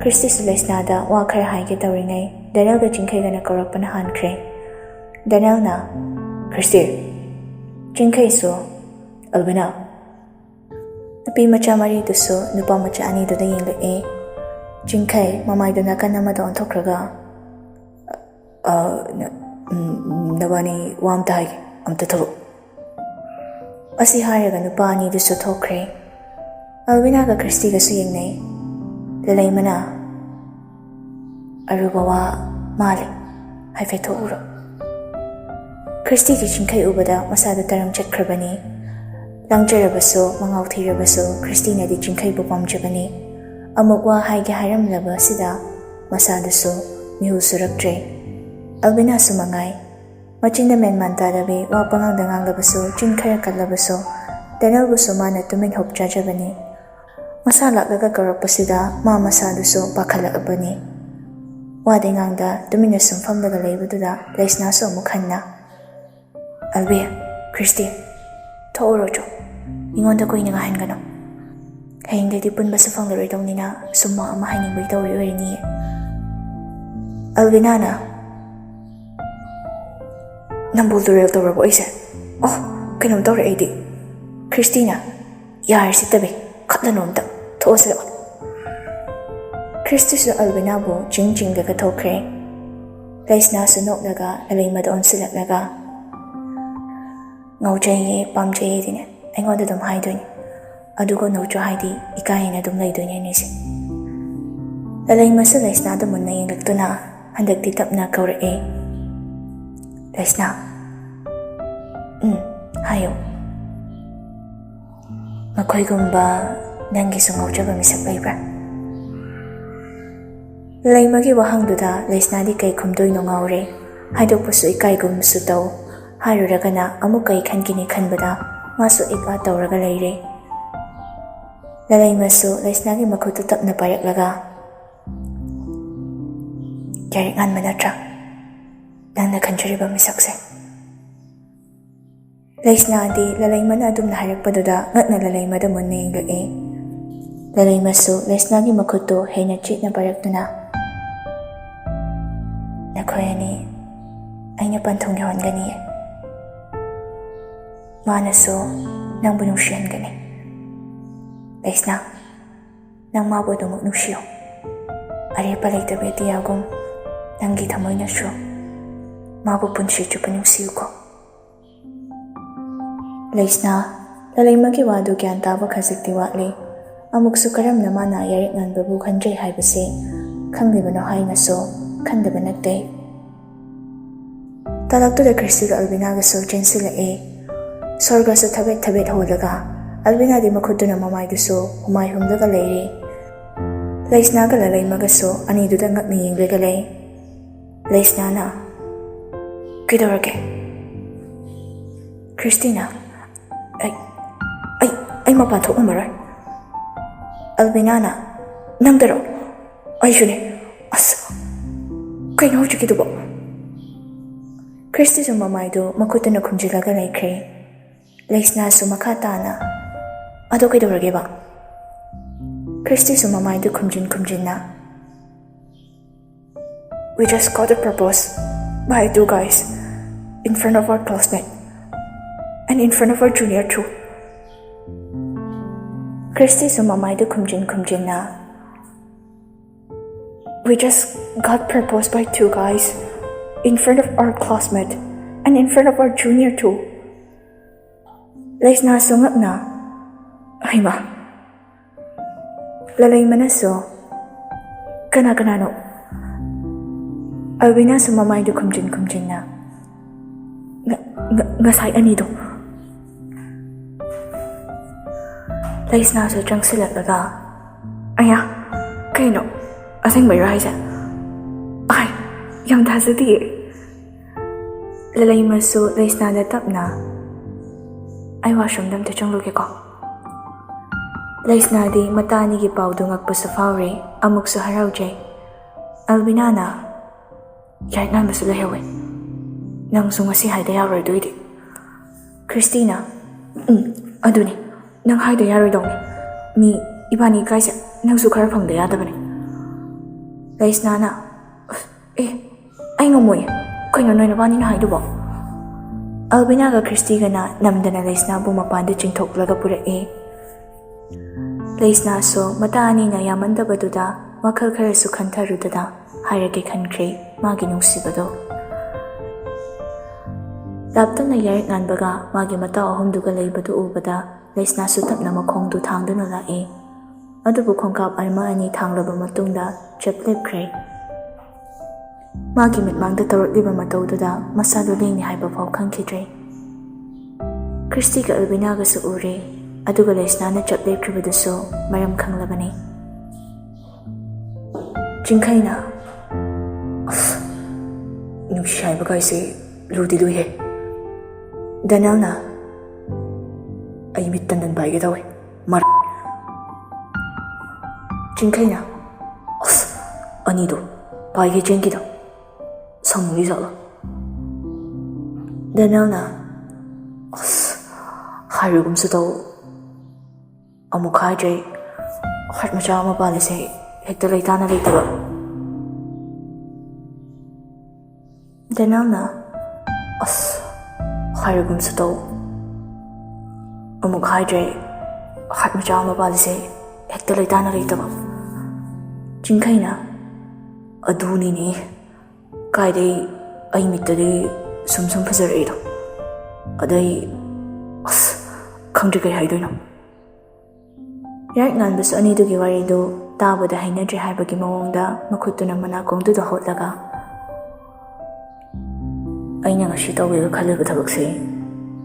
ꯈ꯭ꯔꯤꯁꯇꯤꯁꯨ ꯂꯩꯁꯅꯥꯗ ꯋꯥ ꯈꯔ ꯍꯥꯏꯒꯦ ꯇꯧꯔꯤꯉꯩ ꯗꯦꯅꯦꯜꯒ ꯆꯤꯡꯈꯩꯒꯅ ꯀꯧꯔꯛꯄꯅ ꯍꯥꯟꯈ꯭ꯔꯦ꯫ ꯗꯦꯅꯦꯜꯅ, "ꯈ꯭ꯔꯤꯁꯇꯤ!" ꯆꯤꯡꯈꯩꯁꯨ, "ꯑꯜꯕꯤꯅꯥ!" ꯅꯨꯄꯤ ꯃꯆꯥ ꯃꯔꯤꯗꯨꯁꯨ ꯅꯨꯄꯥ ꯃꯆꯥ ꯑꯅꯤꯗꯨꯗ ꯌꯦꯡꯂꯛꯑꯦ꯫ ꯆꯤꯡꯈꯩ ꯃꯃꯥꯏꯗꯨ ꯅꯥꯀꯟ ꯑꯃꯗ ꯑꯣꯟꯊꯣꯛꯈ꯭ꯔꯒ, "ꯑ, ꯅ-, ꯎꯝ, ꯅꯕꯥꯅꯤ ꯋꯥ ꯑꯝꯇ ꯍꯥꯏꯒꯦ, ꯑꯝꯇ ꯊꯣꯛꯂꯛꯎ꯫" ꯑꯁꯤ ꯍꯥꯏꯔꯒ ꯅꯨꯄꯥ ꯑꯅꯤꯗꯨꯁꯨ ꯊꯣꯛꯈ꯭ꯔꯦ꯫ ꯑꯜꯕꯤꯅꯥꯒ ꯈ꯭ꯔꯤꯁꯇꯤꯒꯁꯨ ꯌꯦꯡꯅꯩ꯫ ꯂꯂꯩꯃꯅ, "ꯑꯔꯨꯕ ꯋꯥ ꯃꯥꯜꯂꯦ, ꯍꯥꯏꯐꯦꯠ ꯊꯣꯛꯎꯔꯣ꯫" ꯈ꯭ꯔꯤꯁꯇꯤꯗꯤ ꯆꯤꯡꯈꯩ ꯎꯕꯗ ꯃꯁꯥꯗꯨ ꯇꯔꯪ ꯆꯠꯈ꯭ꯔꯕꯅꯤ꯫ ꯂꯪꯖꯔꯕꯁꯨ, ꯃꯉꯥꯎ ꯊꯤꯔꯕꯁꯨ, ꯈ꯭ꯔꯤꯁꯇꯤꯅꯗꯤ ꯆꯤꯡꯈꯩꯕꯨ ꯄꯥꯝꯖꯕꯅꯤ꯫ ꯑꯃꯨꯛ ꯋꯥ ꯍꯥꯏꯒꯦ ꯍꯥꯏꯔꯝꯂꯕꯁꯤꯗ ꯃꯁꯥꯗꯨꯁꯨ ꯃꯤꯍꯨꯜ ꯁꯨꯔꯛꯇ꯭ꯔꯦ꯫ ꯑꯜꯕꯤꯅꯥꯁꯨ ꯃꯉꯥꯏ꯫ ꯃꯆꯤꯟꯗ ꯃꯦꯟꯃꯥꯟ ꯇꯥꯗꯕꯤ ꯋꯥ ꯄꯉꯥꯡꯗ ꯉꯥꯡꯂꯕꯁꯨ, ꯆꯤꯟ ꯈꯔ ꯀꯜꯂꯕꯁꯨ, ꯗꯦꯅꯦꯜꯕꯨꯁꯨ ꯃꯥꯅ ꯇꯨꯃꯤꯟ ꯍꯣꯞ ꯆꯥꯖꯕꯅꯤ꯫ ꯃꯁꯥ ꯂꯥꯛꯂꯒ ꯀꯧꯔꯛꯄꯁꯤꯗ ꯃꯥ ꯃꯁꯥꯗꯨꯁꯨ ꯄꯥꯈꯠꯂꯛꯂꯕꯅꯤ꯫ ꯋꯥꯗꯤ ꯉꯥꯡꯗ ꯇꯨꯃꯤꯟꯅ ꯁꯨꯝ ꯐꯝꯂꯒ ꯂꯩꯕꯗꯨꯗ ꯂꯩꯁꯅꯥꯁꯨ ꯑꯃꯨꯛ ꯍꯟꯅ, "ꯑꯜꯕꯤ, ꯈ꯭ꯔꯤꯁꯇꯤ, ꯊꯣꯛꯎꯔꯣ ꯆꯣ꯫ ꯑꯩꯉꯣꯟꯗ ꯀꯨꯏꯅ ꯉꯥꯏꯍꯟꯒꯅꯨ꯫ ꯍꯌꯦꯡꯗꯩꯗꯤ ꯄꯨꯟꯕꯁꯨ ꯐꯪꯂꯔꯣꯏꯗꯧꯅꯤꯅ ꯁꯨꯝ ꯋꯥ ꯑꯃ ꯍꯥꯏꯅꯤꯡꯕꯒꯤ ꯇꯧꯔꯤ ꯑꯣꯏꯔꯅꯤꯌꯦ꯫" ꯑꯜꯕꯤꯅꯥꯅ, "ꯅꯝꯕꯣꯜ ꯇꯨꯔꯦꯜ ꯇꯧꯔꯕꯣ ꯑꯩꯁꯦ? ꯑꯣ, ꯀꯩꯅꯣꯝ ꯇꯧꯔꯦ ꯑꯩꯗꯤ꯫" ꯈ꯭ꯔꯤꯁꯇꯤꯅ, "ꯌꯥꯔꯦ ꯁꯤꯠꯇꯕꯤ, ꯈꯠꯂꯅꯨ ꯑꯝꯇ, ꯊꯣꯛꯑꯁꯤ ꯂꯥꯛꯑꯣ꯫" ꯈ꯭ꯔꯤꯁꯇꯤꯁꯨ ꯑꯜꯕꯤꯅꯥꯕꯨ ꯆꯤꯡ ꯆꯤꯡꯂꯒ ꯊꯣꯛꯈ꯭ꯔꯦ꯫ ꯂꯩꯁꯅꯥꯁꯨ ꯅꯣꯛꯂꯒ ꯂꯂꯩꯃꯗ ꯑꯣꯟꯁꯤꯜꯂꯛꯂꯒ, "ꯉꯥꯎꯖꯩꯌꯦ, ꯄꯥꯝꯖꯩꯌꯦꯗꯤꯅꯦ ꯑꯩꯉꯣꯟꯗ ꯑꯗꯨꯝ ꯍꯥꯏꯗꯣꯏꯅꯦ, ꯑꯗꯨꯒ ꯅꯧꯆꯣ ꯍꯥꯏꯗꯤ ꯏꯀꯥꯏꯅ ꯑꯗꯨꯝ ꯂꯩꯗꯣꯏꯅꯦ ꯑꯅꯤꯁꯦ꯫" ꯂꯂꯩꯃꯁꯨ ꯂꯩꯁꯅꯥꯗ ꯃꯨꯟꯅ ꯌꯦꯡꯂꯛꯇꯨꯅ ꯍꯟꯗꯛꯇꯤ ꯇꯞꯅ ꯀꯧꯔꯛꯑꯦ, "ꯂꯩꯁꯅꯥ꯫" "ꯎꯝ, ꯍꯥꯏꯌꯨ꯫" "ꯃꯈꯣꯏꯒꯨꯝꯕ ꯅꯪꯒꯤꯁꯨ ꯉꯥꯎꯖꯕ ꯃꯤꯁꯛ ꯂꯩꯕ꯭ꯔꯥ?" ꯂꯩꯃꯒꯤ ꯋꯥꯍꯪꯗꯨꯗ ꯂꯩꯁꯅꯥꯗꯤ ꯀꯩ ꯈꯨꯝꯗꯣꯏꯅꯣ ꯉꯥꯎꯔꯦ꯫ ꯍꯥꯏꯗꯣꯛꯄꯁꯨ ꯏꯀꯥꯏꯒꯨꯝꯁꯨ ꯇꯧ꯫ ꯍꯥꯏꯔꯨꯔꯒꯅ ꯑꯃꯨꯛ ꯀꯩ ꯈꯟꯈꯤꯅꯤ ꯈꯟꯕꯗ ꯃꯥꯁꯨ ꯏꯛ ꯑꯥ ꯇꯧꯔꯒ ꯂꯩꯔꯦ꯫ ꯂꯂꯩꯃꯁꯨ ꯂꯩꯁꯅꯥꯒꯤ ꯃꯈꯨꯠꯇꯨ ꯇꯞꯅ ꯄꯥꯏꯔꯛꯂꯒ, "ꯌꯥꯔꯤꯛ ꯉꯥꯟꯕ ꯅꯠꯇ꯭ꯔꯥ ꯅꯪꯅ ꯈꯟꯖꯔꯤꯕ ꯃꯤꯁꯛꯁꯦ?" ꯂꯩꯁꯅꯥꯗꯤ ꯂꯂꯩꯃꯅ ꯑꯗꯨꯝꯅ ꯍꯥꯏꯔꯛꯄꯗꯨꯗ ꯉꯛꯅ ꯂꯂꯩꯃꯗ ꯃꯨꯟꯅ ꯌꯦꯡꯂꯛꯏ꯫ ꯂꯂꯩꯃꯁꯨ ꯂꯩꯁꯅꯥꯒꯤ ꯃꯈꯨꯠꯇꯨ ꯍꯦꯟꯅ ꯆꯦꯠꯅ ꯄꯥꯏꯔꯛꯇꯨꯅ, "ꯅꯈꯣꯏ ꯑꯅꯤ ꯑꯩꯅ ꯄꯟꯊꯨꯡ ꯌꯧꯍꯟꯒꯅꯤꯌꯦ꯫ ꯃꯥꯅꯁꯨ ꯅꯪꯕꯨ ꯅꯨꯡꯁꯤꯍꯟꯒꯅꯤ꯫ ꯂꯩꯁꯅꯥ, ꯅꯪ ꯃꯥꯕꯨ ꯑꯗꯨꯃꯛ ꯅꯨꯡꯁꯤꯌꯨ꯫ ꯑꯔꯦꯞꯄ ꯂꯩꯇꯕꯤ ꯑꯇꯤꯌꯥꯒꯨꯝ ꯅꯪꯒꯤ ꯊꯃꯣꯏꯅꯁꯨ ꯃꯥꯕꯨ ꯄꯨꯟꯁꯤ ꯆꯨꯞꯄ ꯅꯨꯡꯁꯤꯌꯨꯀꯣ꯫" ꯂꯩꯁꯅꯥ, ꯂꯂꯩꯃꯒꯤ ꯋꯥꯗꯨ ꯒ꯭ꯌꯥꯟ ꯇꯥꯕ ꯈꯖꯤꯛꯇꯤ ꯋꯥꯠꯂꯤ꯫ ꯑꯃꯨꯛꯁꯨ ꯀꯔꯝꯅ ꯃꯥꯅ ꯌꯥꯔꯤꯛ ꯉꯥꯟꯕꯕꯨ ꯈꯟꯖꯩ ꯍꯥꯏꯕꯁꯤ ꯈꯪꯂꯤꯕꯅꯣ ꯍꯥꯏꯅꯁꯨ ꯈꯟꯗꯕ ꯅꯠꯇꯦ꯫ ꯇꯥꯂꯛꯇꯨꯗ ꯈ꯭ꯔꯤꯁꯇꯤꯒ ꯑꯜꯕꯤꯅꯥꯒꯁꯨ ꯆꯦꯟꯁꯤꯜꯂꯛꯏ꯫ ꯁꯣꯔꯒꯁꯨ ꯊꯕꯦꯠ ꯊꯕꯦꯠ ꯍꯣꯜꯂꯒ ꯑꯜꯕꯤꯅꯥꯗꯤ ꯃꯈꯨꯠꯇꯨꯅ ꯃꯃꯥꯏꯗꯨꯁꯨ ꯍꯨꯃꯥꯏ ꯍꯨꯝꯂꯒ ꯂꯩꯔꯤ꯫ ꯂꯩꯁꯅꯥꯒ ꯂꯂꯩꯃꯒꯁꯨ ꯑꯅꯤꯗꯨꯗ ꯉꯛꯅ ꯌꯦꯡꯂꯒ ꯂꯩ꯫ ꯂꯩꯁꯅꯥꯅ, "ꯀꯩꯗꯧꯔꯒꯦ?" ꯈ꯭ꯔꯤꯁꯇꯤꯅ, "ꯑꯩ, ꯑꯩ, ꯑꯩ ꯃꯄꯥꯟ ꯊꯣꯛꯉꯝꯃꯔꯣꯏ꯫" ꯑꯜꯕꯤꯅꯥꯅ, "ꯅꯪꯗꯔꯣ? ꯑꯩꯁꯨꯅꯦ꯫ ꯑꯁ, ꯀꯩꯅꯣ ꯍꯧꯖꯤꯛꯀꯤꯗꯨꯕꯣ?" ꯈ꯭ꯔꯤꯁꯇꯤꯁꯨ ꯃꯃꯥꯏꯗꯨ ꯃꯈꯨꯠꯇꯨꯅ ꯈꯨꯝꯖꯤꯜꯂꯒ ꯂꯩꯈ꯭ꯔꯦ꯫ ꯂꯩꯁꯅꯥꯁꯨ ꯃꯈꯥ ꯇꯥꯅ, "ꯑꯗꯣ ꯀꯩꯗꯧꯔꯒꯦꯕ?" ꯈ꯭ꯔꯤꯁꯇꯤꯁꯨ ꯃꯃꯥꯏꯗꯨ ꯈꯨꯝꯖꯤꯟ ꯈꯨꯝꯖꯤꯟꯅ, "We just got a propose by two guys in front of our classmate and in front of our junior too." ꯈ꯭ꯔꯤꯁꯇꯤꯁꯨ ꯃꯃꯥꯏꯗꯨ ꯈꯨꯝꯖꯤꯟ ꯈꯨꯝꯖꯤꯟꯅ, "We just got proposed by two guys in front of our classmate and in front of our junior too." ꯂꯩꯁꯅꯥꯁꯨ ꯉꯛꯅ, "ꯍꯩꯃꯥ!" ꯂꯂꯩꯃꯅꯁꯨ, "ꯀꯅꯥ ꯀꯅꯥꯅꯣ?" ꯑꯜꯕꯤꯅꯥꯁꯨ ꯃꯃꯥꯏꯗꯨ ꯈꯨꯝꯖꯤꯟ ꯈꯨꯝꯖꯤꯟꯅ, "ꯉ-, ꯉ-, ꯉꯁꯥꯏ ꯑꯅꯤꯗꯣ꯫" ꯂꯩꯁꯅꯥꯁꯨ ꯆꯪꯁꯤꯜꯂꯛꯂꯒ, "ꯑꯌꯥ, ꯀꯩꯅꯣ? ꯑꯁꯦꯡꯕꯩꯔꯣ ꯍꯥꯏꯁꯦ? ꯑꯥꯏ, ꯌꯥꯝ ꯊꯥꯖꯗꯤꯌꯦ꯫" ꯂꯂꯩꯃꯁꯨ ꯂꯩꯁꯅꯥꯗ ꯇꯞꯅ, "ꯑꯩ ꯋꯥꯁꯔꯨꯝꯗ ꯑꯝꯇ ꯆꯪꯂꯨꯒꯦꯀꯣ꯫" ꯂꯩꯁꯅꯥꯗꯤ ꯃꯇꯥ ꯑꯅꯤꯒꯤ ꯄꯥꯎꯗꯨ ꯉꯛꯄꯁꯨ ꯐꯥꯎꯔꯦ, ꯑꯃꯨꯛꯁꯨ ꯍꯔꯥꯎꯖꯩ꯫ ꯑꯜꯕꯤꯅꯥꯅ, "ꯌꯥꯏꯠ ꯉꯥꯟꯕꯁꯨ ꯂꯩꯍꯧꯋꯦ꯫ ꯅꯪꯁꯨ ꯉꯁꯤ ꯍꯥꯏꯗ ꯌꯥꯔꯣꯏꯗꯣꯏꯗꯤ꯫" ꯈ꯭ꯔꯤꯁꯇꯤꯅ, "ꯎꯝ, ꯑꯗꯨꯅꯤ꯫ ꯅꯪ ꯍꯥꯏꯗ ꯌꯥꯔꯣꯏꯗꯧꯅꯤ꯫ ꯃꯤ ꯏꯕꯥꯅꯤ ꯏꯀꯥꯏꯁꯦ, ꯅꯪꯁꯨ ꯈꯔ ꯐꯪꯗ ꯌꯥꯗꯕꯅꯤ꯫" ꯂꯩꯁꯅꯥꯅ, "ꯑꯦ, ꯑꯩ ꯉꯝꯃꯣꯏꯌꯦ꯫ ꯀꯩꯅꯣ ꯅꯣꯏ ꯅꯕꯥꯅꯤꯅ ꯍꯥꯏꯗꯨꯕꯣ?" ꯑꯜꯕꯤꯅꯥꯒ ꯈ꯭ꯔꯤꯁꯇꯤꯒꯅ ꯅꯝꯗꯅ ꯂꯩꯁꯅꯥꯕꯨ ꯃꯄꯥꯟꯗ ꯆꯤꯡꯊꯣꯛꯂꯒ ꯄꯨꯔꯛꯏ꯫ ꯂꯩꯁꯅꯥꯁꯨ ꯃꯇꯥ ꯑꯅꯤꯅ ꯌꯥꯝꯃꯟꯗꯕꯗꯨꯗ ꯋꯥꯈꯜ ꯈꯔꯁꯨ ꯈꯟꯊꯔꯨꯗꯅ ꯍꯥꯏꯔꯒꯦ ꯈꯟꯈ꯭ꯔꯦ ꯃꯥꯒꯤ ꯅꯨꯡꯁꯤꯕꯗꯣ꯫ ꯂꯥꯞꯇꯛꯅ ꯌꯥꯏꯠ ꯉꯥꯟꯕꯒ ꯃꯥꯒꯤ ꯃꯇꯥꯎ ꯑꯍꯨꯝꯗꯨꯒ ꯂꯩꯕꯗꯨ ꯎꯕꯗ ꯂꯩꯁꯅꯥꯁꯨ ꯇꯞꯅ ꯃꯈꯣꯡꯗꯨ ꯊꯥꯡꯗꯨꯅ ꯂꯥꯛꯏ꯫ ꯑꯗꯨꯕꯨ ꯈꯣꯡꯀꯥꯞ ꯑꯃ ꯑꯅꯤ ꯊꯥꯡꯂꯕ ꯃꯇꯨꯡꯗ ꯆꯞ ꯂꯦꯞꯈ꯭ꯔꯦ꯫ ꯃꯥꯒꯤ ꯃꯤꯠꯃꯥꯡꯗ ꯇꯧꯔꯛꯂꯤꯕ ꯃꯇꯧꯗꯨꯗ ꯃꯁꯥꯗꯨ ꯂꯦꯡꯅꯤ ꯍꯥꯏꯕ ꯐꯥꯎ ꯈꯪꯈꯤꯗ꯭ꯔꯦ꯫ ꯈ꯭ꯔꯤꯁꯇꯤꯒ ꯑꯜꯕꯤꯅꯥꯒꯁꯨ ꯎꯔꯦ, ꯑꯗꯨꯒ ꯂꯩꯁꯅꯥꯅ ꯆꯞ ꯂꯦꯞꯈ꯭ꯔꯤꯕꯗꯨꯁꯨ ꯃꯔꯝ ꯈꯪꯂꯕꯅꯤ꯫ ꯆꯤꯡꯈꯩꯅ, "ꯑꯁ, ꯅꯨꯡꯁꯤ ꯍꯥꯏꯕ ꯀꯥꯏꯁꯦ ꯂꯨꯗꯤ ꯂꯨꯏꯍꯦ꯫ ꯗꯦꯅꯦꯜꯅ ꯑꯩ ꯃꯤꯠ ꯇꯟꯗꯟ ꯄꯥꯏꯒꯦ ꯇꯧꯋꯦ꯫ ꯃꯔ-" ꯆꯤꯡꯈꯩꯅ, "ꯑꯁ, ꯑꯅꯤꯗꯣ ꯄꯥꯏꯒꯦ ꯆꯦꯟꯈꯤꯗꯣ ꯁꯥꯎꯅꯤꯡꯉꯤ ꯖꯥꯠꯂꯣ?" ꯗꯦꯅꯦꯜꯅ, "ꯑꯁ, ꯍꯥꯏꯔꯒꯨꯝꯁꯨ ꯇꯧ꯫ ꯑꯃꯨꯛ ꯍꯥꯏꯗ꯭ꯔꯦ, ꯍꯥꯔꯠ ꯃꯆꯥ ꯑꯃ ꯄꯥꯜꯂꯤꯁꯦ ꯍꯦꯛꯇ ꯂꯩꯇꯥꯅ ꯂꯩꯇꯕ꯫" ꯗꯦꯅꯦꯜꯅ, "ꯑꯁ, ꯍꯥꯏꯔꯒꯨꯝꯁꯨ ꯇꯧ꯫ ꯑꯃꯨꯛ ꯍꯥꯏꯗ꯭ꯔꯦ, ꯍꯥꯔꯠ ꯃꯆꯥ ꯑꯃ ꯄꯥꯜꯂꯤꯁꯦ ꯍꯦꯛꯇ ꯂꯩꯇꯥꯅ ꯂꯩꯇꯕ꯫" ꯆꯤꯡꯈꯩꯅ, "ꯑꯗꯨꯅꯤꯅꯦ, ꯀꯥꯏꯗꯩ ꯑꯩ ꯃꯤꯠꯇꯗꯤ ꯁꯨꯝ ꯁꯨꯝ ꯐꯖꯔꯛꯏꯗꯣ꯫ ꯑꯗꯩ, ꯑꯁ, ꯈꯪꯗ꯭ꯔꯦ ꯀꯩ ꯍꯥꯏꯗꯣꯏꯅꯣ꯫" ꯌꯥꯏ ꯉꯥꯟꯕꯁꯨ ꯑꯅꯤꯗꯨꯒꯤ ꯋꯥꯔꯤꯗꯨ ꯇꯥꯕꯗ ꯍꯩꯅꯗ꯭ꯔꯦ ꯍꯥꯏꯕꯒꯤ ꯃꯑꯣꯡꯗ ꯃꯈꯨꯠꯇꯨꯅ ꯃꯅꯥꯀꯣꯡꯗꯨꯗ ꯍꯣꯠꯂꯒ, "ꯑꯩꯅ ꯉꯁꯤ ꯇꯧꯒꯦꯒ ꯈꯜꯂꯤꯕ ꯊꯕꯛꯁꯦ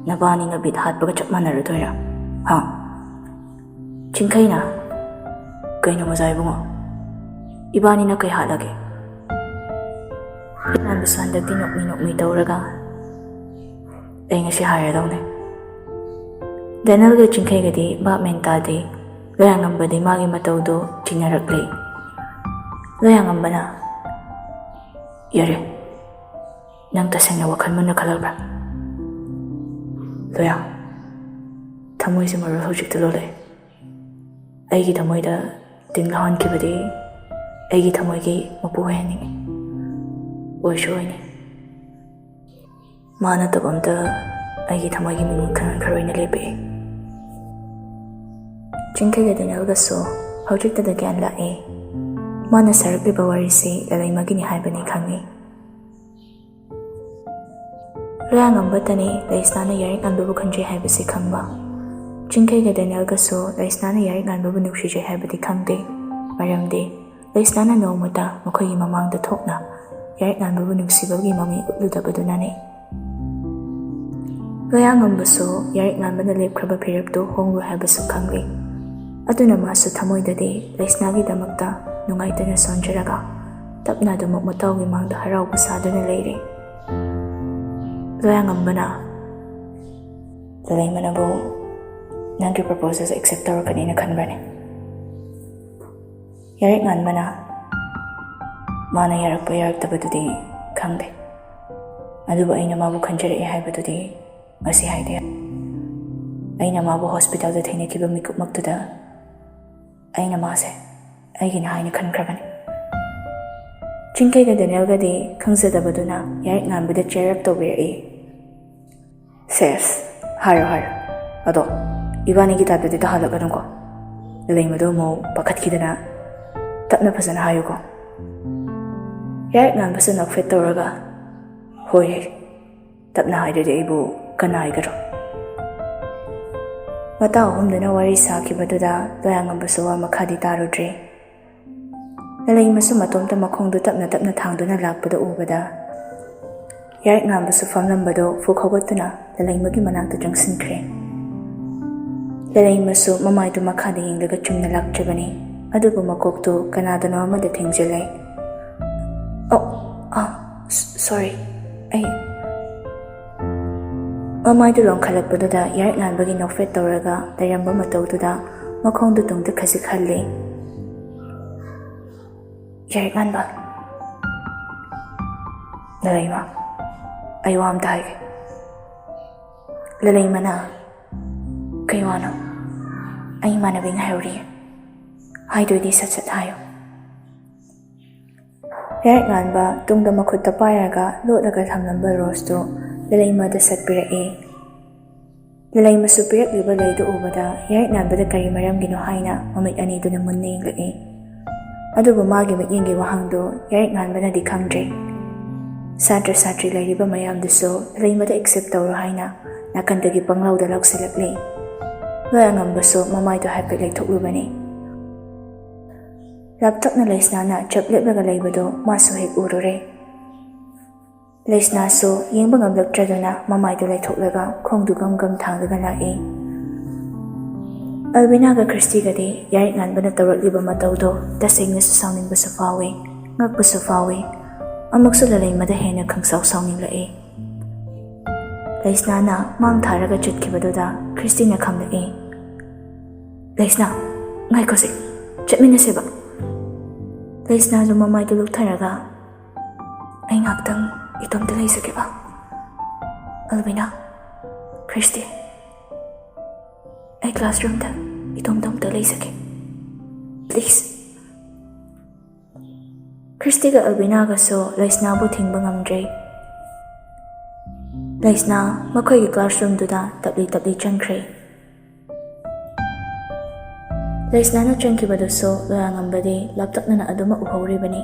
ꯅꯕꯥꯅꯤꯅ ꯕꯤꯠ ꯍꯥꯠꯄꯒ ꯆꯞ ꯃꯥꯟꯅꯔꯗꯣꯏꯔꯥ? ꯍꯥ?" ꯆꯤꯡꯈꯩꯅ, "ꯀꯩꯅꯣ ꯃꯣꯖꯥ ꯏꯕꯨꯡꯉꯣ? ꯏꯕꯥꯅꯤꯅ ꯀꯩ ꯍꯥꯠꯂꯒꯦ?" ꯌꯥꯏ ꯉꯥꯟꯕꯁꯨ ꯍꯟꯗꯛꯇꯤ ꯅꯣꯛꯃꯤ ꯅꯣꯛꯃꯤ ꯇꯧꯔꯒ, "ꯑꯩ ꯉꯁꯤ ꯍꯥꯏꯔꯗꯧꯅꯦ꯫" ꯗꯦꯅꯦꯜꯒ ꯆꯤꯡꯈꯩꯒꯗꯤ ꯚꯥꯞ ꯃꯦꯟ ꯇꯥꯗꯦ꯫ ꯂꯣꯌꯥꯉꯝꯕꯗꯤ ꯃꯥꯒꯤ ꯃꯇꯧꯗꯨ ꯆꯤꯡꯅꯔꯛꯂꯦ꯫ ꯂꯣꯌꯥꯉꯝꯕꯅ, "ꯌꯥꯔꯦ, ꯅꯪ ꯇꯁꯦꯡꯅ ꯋꯥꯈꯜ ꯃꯨꯟꯅ ꯈꯜꯂꯕ꯭ꯔꯥ?" "ꯂꯣꯌꯥ, ꯊꯃꯣꯏꯁꯦ ꯃꯔꯣꯜ ꯍꯧꯖꯤꯛꯇ ꯂꯣꯜꯂꯛꯑꯦ꯫ ꯑꯩꯒꯤ ꯊꯃꯣꯏꯗ ꯇꯤꯟ ꯂꯧꯍꯟꯈꯤꯕꯗꯤ ꯑꯩꯒꯤ ꯊꯃꯣꯏꯒꯤ ꯃꯄꯨ ꯑꯣꯏꯍꯟꯅꯤꯡꯉꯤ꯫ ꯑꯣꯏꯁꯨ ꯑꯣꯏꯅꯤ꯫ ꯃꯥ ꯅꯠꯇꯕ ꯑꯝꯇ ꯑꯩꯒꯤ ꯊꯃꯣꯏꯒꯤ ꯃꯤꯍꯨꯠ ꯈꯪꯍꯟꯈ꯭ꯔꯣꯏꯅ ꯂꯦꯞꯄꯛꯑꯦ꯫" ꯆꯤꯡꯈꯩꯒ ꯗꯦꯅꯦꯜꯒꯁꯨ ꯍꯧꯖꯤꯛꯇꯗ ꯒ꯭ꯌꯥꯟ ꯂꯥꯛꯑꯦ꯫ ꯃꯥꯅ ꯁꯥꯔꯛꯂꯤꯕ ꯋꯥꯔꯤꯁꯤ ꯂꯂꯩꯃꯒꯤꯅꯤ ꯍꯥꯏꯕꯅꯤ ꯈꯪꯉꯤ꯫ ꯂꯣꯌꯥꯉꯝꯕꯇꯅꯤ ꯂꯩꯁꯅꯥꯅ ꯌꯥꯏꯔꯤꯛ ꯉꯥꯟꯕꯕꯨ ꯈꯟꯖꯩ ꯍꯥꯏꯕꯁꯤ ꯈꯪꯕ꯫ ꯆꯤꯡꯈꯩꯒ ꯗꯦꯅꯦꯜꯒꯁꯨ ꯂꯩꯁꯅꯥꯅ ꯌꯥꯏꯔꯤꯛ ꯉꯥꯟꯕꯕꯨ ꯅꯨꯡꯁꯤꯖꯩ ꯍꯥꯏꯕꯗꯤ ꯈꯪꯗꯦ꯫ ꯃꯔꯝꯗꯤ ꯂꯩꯁꯅꯥꯅ ꯅꯣꯡꯃꯇ ꯃꯈꯣꯏꯒꯤ ꯃꯃꯥꯡꯗ ꯊꯣꯛꯅ ꯌꯥꯏꯔꯤꯛ ꯉꯥꯟꯕꯕꯨ ꯅꯨꯡꯁꯤꯕꯒꯤ ꯃꯃꯤ ꯎꯠꯂꯨꯗꯕꯗꯨꯅꯅꯤ꯫ ꯂꯣꯌꯥꯉꯝꯕꯁꯨ ꯌꯥꯏꯔꯤꯛ ꯉꯥꯟꯕꯅ ꯂꯦꯞꯈ꯭ꯔꯕ ꯐꯤꯔꯦꯞꯇꯨ ꯍꯣꯡꯂꯣꯏ ꯍꯥꯏꯕꯁꯨ ꯈꯪꯂꯤ꯫ ꯑꯗꯨꯅ ꯃꯥꯁꯨ ꯊꯃꯣꯏꯗꯗꯤ ꯂꯩꯁꯅꯥꯒꯤꯗꯃꯛꯇ ꯅꯨꯡꯉꯥꯏꯇꯅ ꯁꯣꯟꯖꯔꯒ ꯇꯞꯅ ꯑꯗꯨꯃꯛ ꯃꯇꯥꯎꯒꯤ ꯃꯥꯡꯗ ꯍꯔꯥꯎꯕ ꯁꯥꯗꯨꯅ ꯂꯩꯔꯦ꯫ ꯂꯣꯌꯥꯉꯝꯕꯅ, "ꯂꯂꯩꯃꯅꯕꯨ ꯅꯪꯒꯤ proposal accept ꯇꯧꯔꯛꯀꯅꯤꯅ ꯈꯟꯕ꯭ꯔꯅꯦ?" ꯌꯥꯔꯤꯛ ꯉꯥꯟꯕꯅ, "ꯃꯥꯅ ꯌꯥꯔꯛꯄ ꯌꯥꯔꯛꯇꯕꯗꯨꯗꯤ ꯈꯪꯗꯦ, ꯑꯗꯨꯕꯨ ꯑꯩꯅ ꯃꯥꯕꯨ ꯈꯟꯖꯔꯛꯑꯦ ꯍꯥꯏꯕꯗꯨꯗꯤ ꯉꯁꯤ ꯍꯥꯏꯗꯦ꯫ ꯑꯩꯅ ꯃꯥꯕꯨ ꯍꯣꯁꯄꯤꯇꯥꯜꯗ ꯊꯦꯡꯅꯈꯤꯕ ꯃꯤꯀꯨꯞꯃꯛꯇꯨꯗ ꯑꯩꯅ ꯃꯥꯁꯦ ꯑꯩꯒꯤꯅꯤ ꯍꯥꯏꯅ ꯈꯟꯈ꯭ꯔꯕꯅꯤ꯫" ꯆꯤꯡꯀꯩꯒ ꯗꯦꯅꯦꯜꯒꯗꯤ ꯈꯪꯖꯗꯕꯗꯨꯅ ꯌꯥꯔꯤꯛ ꯉꯥꯟꯕꯗ cheer up ꯇꯧꯕꯤꯔꯛꯏ꯫ "ꯁꯦꯁ, ꯍꯥꯏꯔꯣ, ꯍꯥꯏꯔꯣ꯫ ꯑꯗꯣ ꯏꯕꯥꯅꯤꯒꯤ ꯇꯥꯏꯞꯇꯗꯤ ꯇꯥꯍꯜꯂꯛꯀꯅꯨꯀꯣ꯫ ꯂꯂꯩꯃꯗꯣ ꯑꯃꯨꯛ ꯄꯥꯈꯠꯈꯤꯗꯅ ꯇꯞꯅ ꯐꯖꯅ ꯍꯥꯏꯌꯨꯀꯣ꯫" ꯌꯥꯔꯤꯛ ꯉꯥꯟꯕꯁꯨ ꯅꯣꯛꯐꯦꯠ ꯇꯧꯔꯒ, "ꯍꯣꯏ, ꯇꯞꯅ ꯍꯥꯏꯗ꯭ꯔꯗꯤ ꯑꯩꯕꯨ ꯀꯅꯥ ꯍꯥꯏꯒꯗ꯭ꯔꯣ?" ꯃꯇꯥꯎ ꯑꯍꯨꯝꯗꯨꯅ ꯋꯥꯔꯤ ꯁꯥꯈꯤꯕꯗꯨꯗ ꯂꯣꯌꯥꯉꯝꯕꯁꯨ ꯋꯥ ꯃꯈꯥꯗꯤ ꯇꯥꯔꯨꯗ꯭ꯔꯦ꯫ ꯂꯂꯩꯃꯁꯨ ꯃꯇꯣꯝꯇ ꯃꯈꯣꯡꯗꯨ ꯇꯞꯅ ꯇꯞꯅ ꯊꯥꯡꯗꯨꯅ ꯂꯥꯛꯄꯗ ꯎꯕꯗ, ꯌꯥꯔꯤꯛ ꯉꯥꯟꯕꯁꯨ ꯐꯝꯂꯝꯕꯗꯨ ꯐꯨꯛ ꯍꯧꯒꯠꯇꯨꯅ ꯂꯂꯩꯃꯒꯤ ꯃꯅꯥꯛꯇ ꯆꯪꯁꯤꯟꯈ꯭ꯔꯦ꯫ ꯂꯂꯩꯃꯁꯨ ꯃꯃꯥꯏꯗꯨ ꯃꯈꯥꯗ ꯌꯦꯡꯂꯒ ꯆꯨꯝꯅ ꯂꯥꯛꯆꯕꯅꯤ, ꯑꯗꯨꯕꯨ ꯃꯀꯣꯛꯇꯨ ꯀꯅꯥꯗꯅꯣ ꯑꯃꯗ ꯊꯦꯡꯖꯤꯜꯂꯦ꯫ "ꯑꯣ, ꯑꯥ, ꯁ-, sorry, ꯑꯩ..." ꯃꯃꯥꯏꯗꯨ ꯂꯣꯡꯈꯠꯂꯛꯄꯗꯨꯗ ꯌꯥꯔꯤꯛ ꯉꯥꯟꯕꯒꯤ ꯅꯣꯛꯐꯦꯠ ꯇꯧꯔꯒ ꯂꯩꯔꯝꯕ ꯃꯇꯧꯗꯨꯗ ꯃꯈꯣꯡꯗꯨ ꯇꯨꯡꯗ ꯈꯖꯤꯛ ꯍꯜꯂꯦ꯫ "ꯌꯥꯔꯤꯛ ꯉꯥꯟꯕ, ꯂꯂꯩꯃ, ꯑꯩ ꯋꯥ ꯑꯝꯇ ꯍꯥꯏꯒꯦ꯫" ꯂꯂꯩꯃꯅ, "ꯀꯩ ꯋꯥꯅꯣ? ꯑꯩ ꯏꯃꯥꯟꯅꯕꯤ ꯉꯥꯏꯍꯧꯔꯤꯌꯦ꯫ ꯍꯥꯏꯗꯣꯏꯗꯤ ꯁꯠ ꯁꯠ ꯍꯥꯏꯌꯨ꯫" ꯌꯥꯔꯤꯛ ꯉꯥꯟꯕ ꯇꯨꯡꯗ ꯃꯈꯨꯠꯇ ꯄꯥꯏꯔꯒ ꯂꯣꯠꯂꯒ ꯊꯝꯂꯝꯕ ꯔꯣꯁꯇꯨ ꯂꯂꯩꯃꯗ ꯁꯠꯄꯤꯔꯛꯏ꯫ ꯂꯂꯩꯃꯁꯨ ꯄꯤꯔꯛꯂꯤꯕ ꯂꯩꯗꯨ ꯎꯕꯗ ꯌꯥꯔꯤꯛ ꯉꯥꯟꯕꯗ ꯀꯔꯤ ꯃꯔꯝꯒꯤꯅꯣ ꯍꯥꯏꯅ ꯃꯃꯤꯠ ꯑꯅꯤꯗꯨꯅ ꯃꯨꯟꯅ ꯌꯦꯡꯂꯛꯏ꯫ ꯑꯗꯨꯕꯨ ꯃꯥꯒꯤ ꯃꯤꯠꯌꯦꯡꯒꯤ ꯋꯥꯍꯪꯗꯨ ꯌꯥꯔꯤꯛ ꯉꯥꯟꯕꯅꯗꯤ ꯈꯪꯗ꯭ꯔꯦ꯫ ꯁꯥꯇ꯭ꯔ ꯁꯥꯇ꯭ꯔꯤ ꯂꯩꯔꯤꯕ ꯃꯌꯥꯝꯗꯨꯁꯨ ꯂꯂꯩꯃꯗ accept ꯇꯧꯔꯣ ꯍꯥꯏꯅ ꯅꯥꯀꯟꯗꯒꯤ ꯄꯪꯂꯥꯎꯗ ꯂꯥꯎꯁꯤꯜꯂꯛꯂꯤ꯫ ꯂꯣꯌꯥꯉꯝꯕꯁꯨ ꯃꯃꯥꯏꯗꯨ ꯍꯥꯏꯐꯦꯠ ꯂꯩꯊꯣꯛꯂꯨꯕꯅꯤ꯫ ꯂꯥꯞꯇꯛꯅ ꯂꯩꯁꯅꯥꯅ ꯆꯞ ꯂꯦꯞꯂꯒ ꯂꯩꯕꯗꯨ ꯃꯥꯁꯨ ꯍꯦꯛ ꯎꯔꯨꯔꯦ꯫ ꯂꯩꯁꯅꯥꯁꯨ ꯌꯦꯡꯕ ꯉꯝꯂꯛꯇ꯭ꯔꯗꯨꯅ ꯃꯃꯥꯏꯗꯨ ꯂꯩꯊꯣꯛꯂꯒ ꯈꯣꯡꯗꯨ ꯒꯝ ꯒꯝ ꯊꯥꯡꯂꯒ ꯂꯥꯛꯏ꯫ ꯑꯜꯕꯤꯅꯥꯒ ꯈ꯭ꯔꯤꯁꯇꯤꯒꯗꯤ ꯌꯥꯏꯔꯤꯛ ꯉꯥꯟꯕꯅ ꯇꯧꯔꯛꯂꯤꯕ ꯃꯇꯧꯗꯣ ꯇꯁꯦꯡꯅꯁꯨ ꯁꯥꯎꯅꯤꯡꯕꯁꯨ ꯐꯥꯎꯏ, ꯉꯛꯄꯁꯨ ꯐꯥꯎꯏ꯫ ꯑꯃꯨꯛꯁꯨ ꯂꯂꯩꯃꯗ ꯍꯦꯟꯅ ꯈꯪꯁꯥꯎ ꯁꯥꯎꯅꯤꯡꯂꯛꯏ꯫ ꯂꯩꯁꯅꯥꯅ ꯃꯥꯡ ꯊꯥꯔꯒ ꯆꯠꯈꯤꯕꯗꯨꯗ ꯈ꯭ꯔꯤꯁꯇꯤꯅ ꯈꯪꯂꯛꯏ꯫ "ꯂꯩꯁꯅꯥ, ꯉꯥꯏꯈꯣꯁꯦ, ꯆꯠꯃꯤꯟꯅꯁꯦꯕ꯫" ꯂꯩꯁꯅꯥꯁꯨ ꯃꯃꯥꯏꯗꯨ ꯂꯨꯞꯊꯔꯒ, "ꯑꯩ ꯉꯥꯛꯇꯪ ꯏꯇꯣꯝꯇ ꯂꯩꯖꯒꯦꯕ꯫" "ꯑꯜꯕꯤꯅꯥ, ꯈ꯭ꯔꯤꯁꯇꯤ, ꯑꯩ ꯀ꯭ꯂꯥꯁꯔꯨꯝꯗ ꯏꯇꯣꯝꯇ ꯑꯝꯇ ꯂꯩꯖꯒꯦ, ꯄ꯭ꯂꯤꯖ꯫" ꯈ꯭ꯔꯤꯁꯇꯤꯒ ꯑꯜꯕꯤꯅꯥꯒꯁꯨ ꯂꯩꯁꯅꯥꯕꯨ ꯊꯤꯡꯕ ꯉꯝꯗ꯭ꯔꯦ꯫ ꯂꯩꯁꯅꯥ ꯃꯈꯣꯏꯒꯤ ꯀ꯭ꯂꯥꯁꯔꯨꯝꯗꯨꯗ ꯇꯞꯂꯤ ꯇꯞꯂꯤ ꯆꯪꯈ꯭ꯔꯦ꯫ ꯂꯩꯁꯅꯥꯅ ꯆꯪꯈꯤꯕꯗꯨꯁꯨ ꯂꯣꯌꯥꯉꯝꯕꯗꯤ ꯂꯥꯞꯇꯛꯅꯅ ꯑꯗꯨꯃꯛ ꯎꯍꯧꯔꯤꯕꯅꯤ꯫